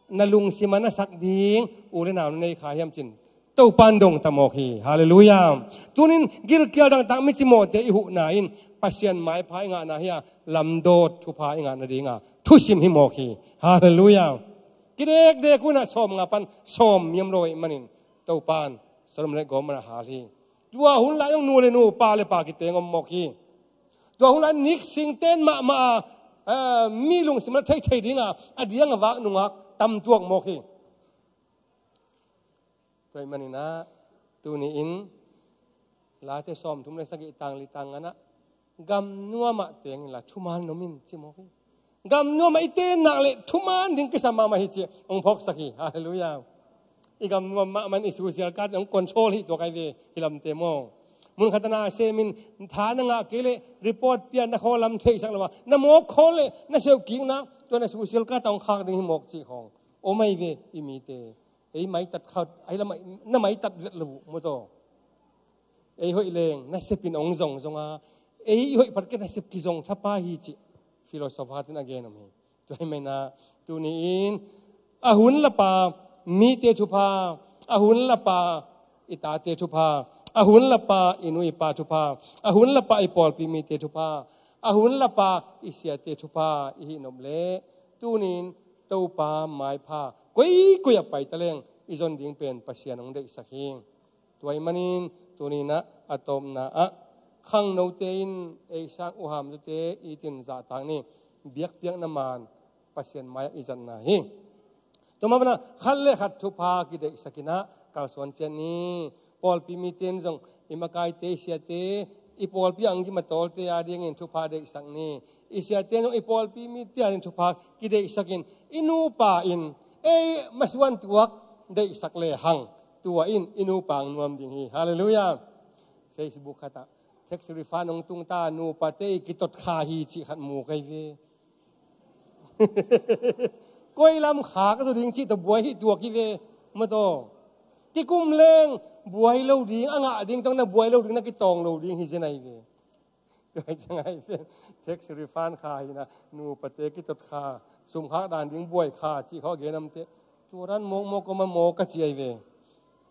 na lungsim a na sak ding u le nau na nei kha hiam cin Topan dong ta mawk hi. Halleluiah. Tunin gilkial dangtak micimawhte i huhna in Pasian maipha i ngahna hi a, lamdawt thupha i ngah nadinga thusim hi mawk hi. Halleluiah. Kidekdek hunah sawmnga pan sawm miam lo ahih manin Topan Sodom le Gomorrah hal hi. Tua hun lai zong nu le nu, pa le pa kiteng om mawk hi. Tua hun lai-ah nik sing ten mahmah a, eh, mi lungsim a theithei ding a, a diang a vak nungak tam tuak mawk hi. Tua ahih manin ah, tuni-in Late sawmthum le sagih, tang li tang nga-ah, gam nuam ah teng inla thuman in om in, ci mawk hi. Gam nuam ah i teng nak leh thuman ding kisam mahmah hi, ci hong phawksak hi. Halleluiah. I gam nuam mahmah in i social card hong control hi, tua kai ve, hih lamte maw. Mun khat ah na sem in, tha na ngah kei leh report pia, na khawl lam theihsak lo a, na mawk khawl leh na seuh kikna, tua na social card ah hong khak ding hi mawk, cih khawng om ahi ve. I mite, ei maitat khat, ei lam, na maitat vet lo uh maw, tua. Ei hoih leng nasep in hong zong zong a, ei i hoih phat kei nasep kizong thapai hi, cih philosopher khat in a gen om hi. Tua ahih manin ah, tuni-in a hun lap a mite thupha, a hun lap a i tate thupha, a hun lap a i nu i pa thupha, a hun lap a i pawlpi mite thupha, a hun lap a i siate thupha i hih nop leh, tuni-in Topa maipha koikoi ah pai ta leng i zon ding pen Pasian hong deihsak hi. Tua ahih manin tuni-in ah, a tawpna ah, khangnote in ei sang uh hamtute itin zahtak ni. Biakpiakna man Pasian mai-ah i zatna hi. Tua mah bangin ah, khat le khat thupha kideihsak in ah kalsuan ciat ni. Pawlpi mite in zong i makaite, i siate, i pawlpi a hong gim a tawlte adingin thupha deihsak ni. I siate in zong i pawlpi mite adingin thupha kideihsak in, i nupa in ei masuan tuak deihsak lehang, tua in i nupa hong nuam ding hi. Halleluiah. Facebook khat ah, tax refund hong tung ta, nupate i kitot kha hi, cih khat mu kai ve. Koi lam kha ka zaw ding cih tawh buai hi tuak hi ve, maw, tua. Kikum leng buai lo ding, a ngah ding tawh na buai lo ding, na kitawng lo ding hi zen ahi ve. Tua hi ciang ahi ve. Tax refund kha hi na, nupate kitot kha, sum khak dan ding buai kha, cih khawng a gen a omte, tua dan mawkmawk om a maw ka ci ahi ve.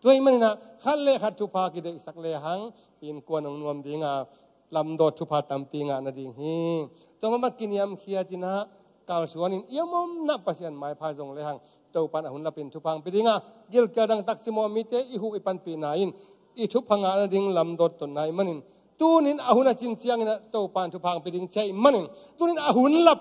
Tua ahih manin ah, khat le khat thupha kideihsak lehang innkuan hong nuam ding a, lamdawt thupha tampi ngah nading hi. Tua mah bangin kiniamkhiat in ah, kalsuan in i om om in ah Pasian maipha zong lehang, Topa in a hun lapin thupha hong pia ding a, gilkial dangtak cimawh mite i huh i panpihna in i thupha ngah nading lamdawt tonna ahih manin, tuni-in a hun a cin ciangin ah Topa in thupha hong pia ding ci ahih manin, tuni-in a hun lap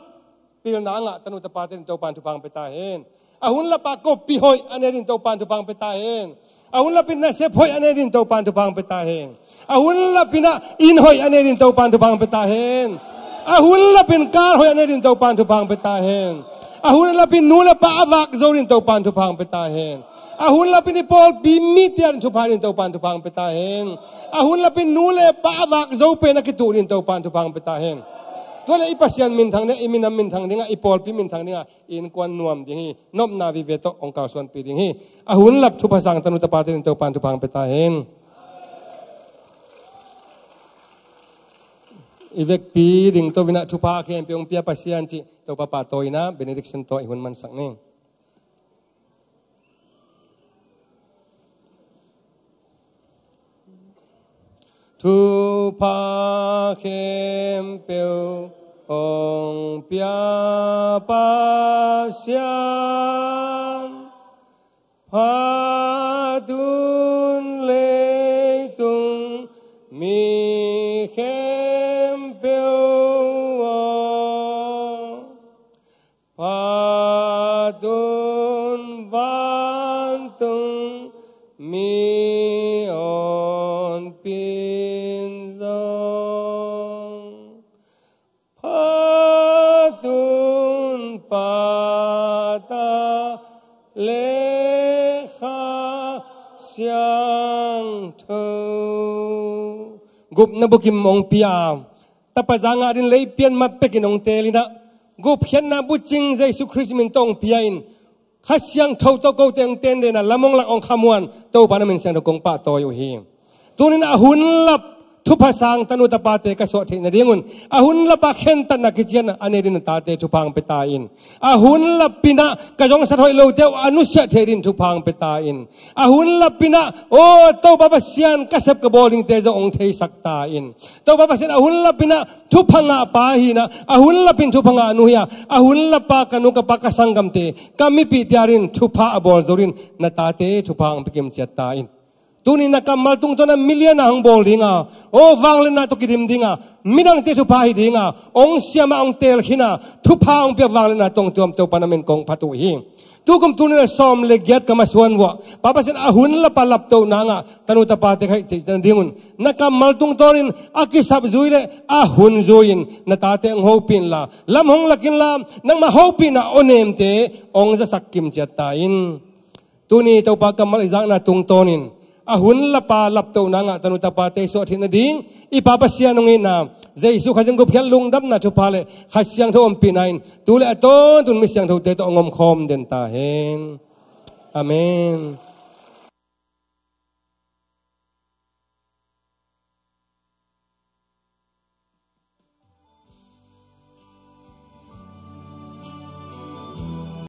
pilna a ngah tanu tapate in Topa in thupha hong pia ta hen. A hun lap a kawppih hoih a nei dingin Topa in thupha hong pia ta hen. A hun lapin nasep hoih a nei dingin Topa in thupha hong pia ta hen. A hun lapin ah inn hoih a nei dingin Topa in thupha hong pia ta hen. A hun lapin kar hoih a nei dingin Topa in thupha hong pia ta hen. A hun lapin nu le pa a vak zo dingin Topa in thupha hong pia ta hen. A hun lapin i pawlpi mite adingin thupha dingin Topa in thupha hong pia ta hen. A hun lapin nu le pa a vak zo pen a kituh dingin Topa in thupha hong pia ta hen. Tua leh i Pasian minthang ding a, i minam minthang ding a, i pawlpi minthang ding a, i innkuan nuam ding hi. Nopna vive tawh hong kalsuanpih ding hi. A hun lap thupha sang tanu tapate in Topa in thupha hong pia ta hen. I vekpi ding tawh in ah thupha khempeuh hong pia Pasian cih Topa pahtawi in ah benediction tawh i hun mansak ni. Thupha khempeuh hong pia Pasian, phat un leitung mi khempeuh aw, phat un vantung mi honpi in zong, phat un Pa, Ta le Kha Siangtho. Gupna bukim hong pia, Tapa za ngah dingin lei pian mat pekin hong teel in ah, gupkhiatna bucing Jesu Khrist min tawh hong pia in, Kha Siangtho tawh kote hong teel in ah, lam hong lak, hong khamuan Topa na min siangtho kong pahtawi uh hi. Tuni-in a hun lap thupha sang tanu tapate ka suah theih nadingun, a hun lap a khentatna kician a nei dingin na tate thupha hong pia ta in. A hun lap in ah ka zongsat hoih lote uh a nusiat theih dingin thupha hong pia ta in. A hun lap in ah, aw Topa Pasian, ka sep ka bawl dingte zong hong theisak ta in. Topa Pasian, a hun lap in ah thupha ngah pa hi in ah, a hun lap in thupha ngah nu hi a, a hun lap a ka nu ka pa ka sanggamte, ka mipihte adingin thupha a bawl zo dingin na tate thupha hong pia kimciat ta in. Tuni na kammal tungtawn a milian a hong bawl ding a, aw vangliatna tawh kidim ding a, midangte thupha hi ding a, hong siam a hong teel khin a, thupha hong piak vangliatna tawh tuam Topa na min kong phat uh hi. Tukum tuni na sawm le giat ka masuan vuah, Pa Pasian a hun lapa laptohna ngah tanu tapate khaih cih nadingun na kammal tungtawnin a kisap zui le a hun zui-in na tate hong hopih inla, lam hong lak inla, nangmah hopihna awnemte hong zasak kimciat ta in. Tuni Topa kammal i zakna tungtawnin a hun lapa laptohna ngah tanu tapate suah theih nading i Pa Pasian hong itna, Jesu Khazih gupkhiat lungdamna thupha le Kha Siangtho ompihna in tu le a tawntun mi siangthote tawh hong omkhawm den ta hen. Amen.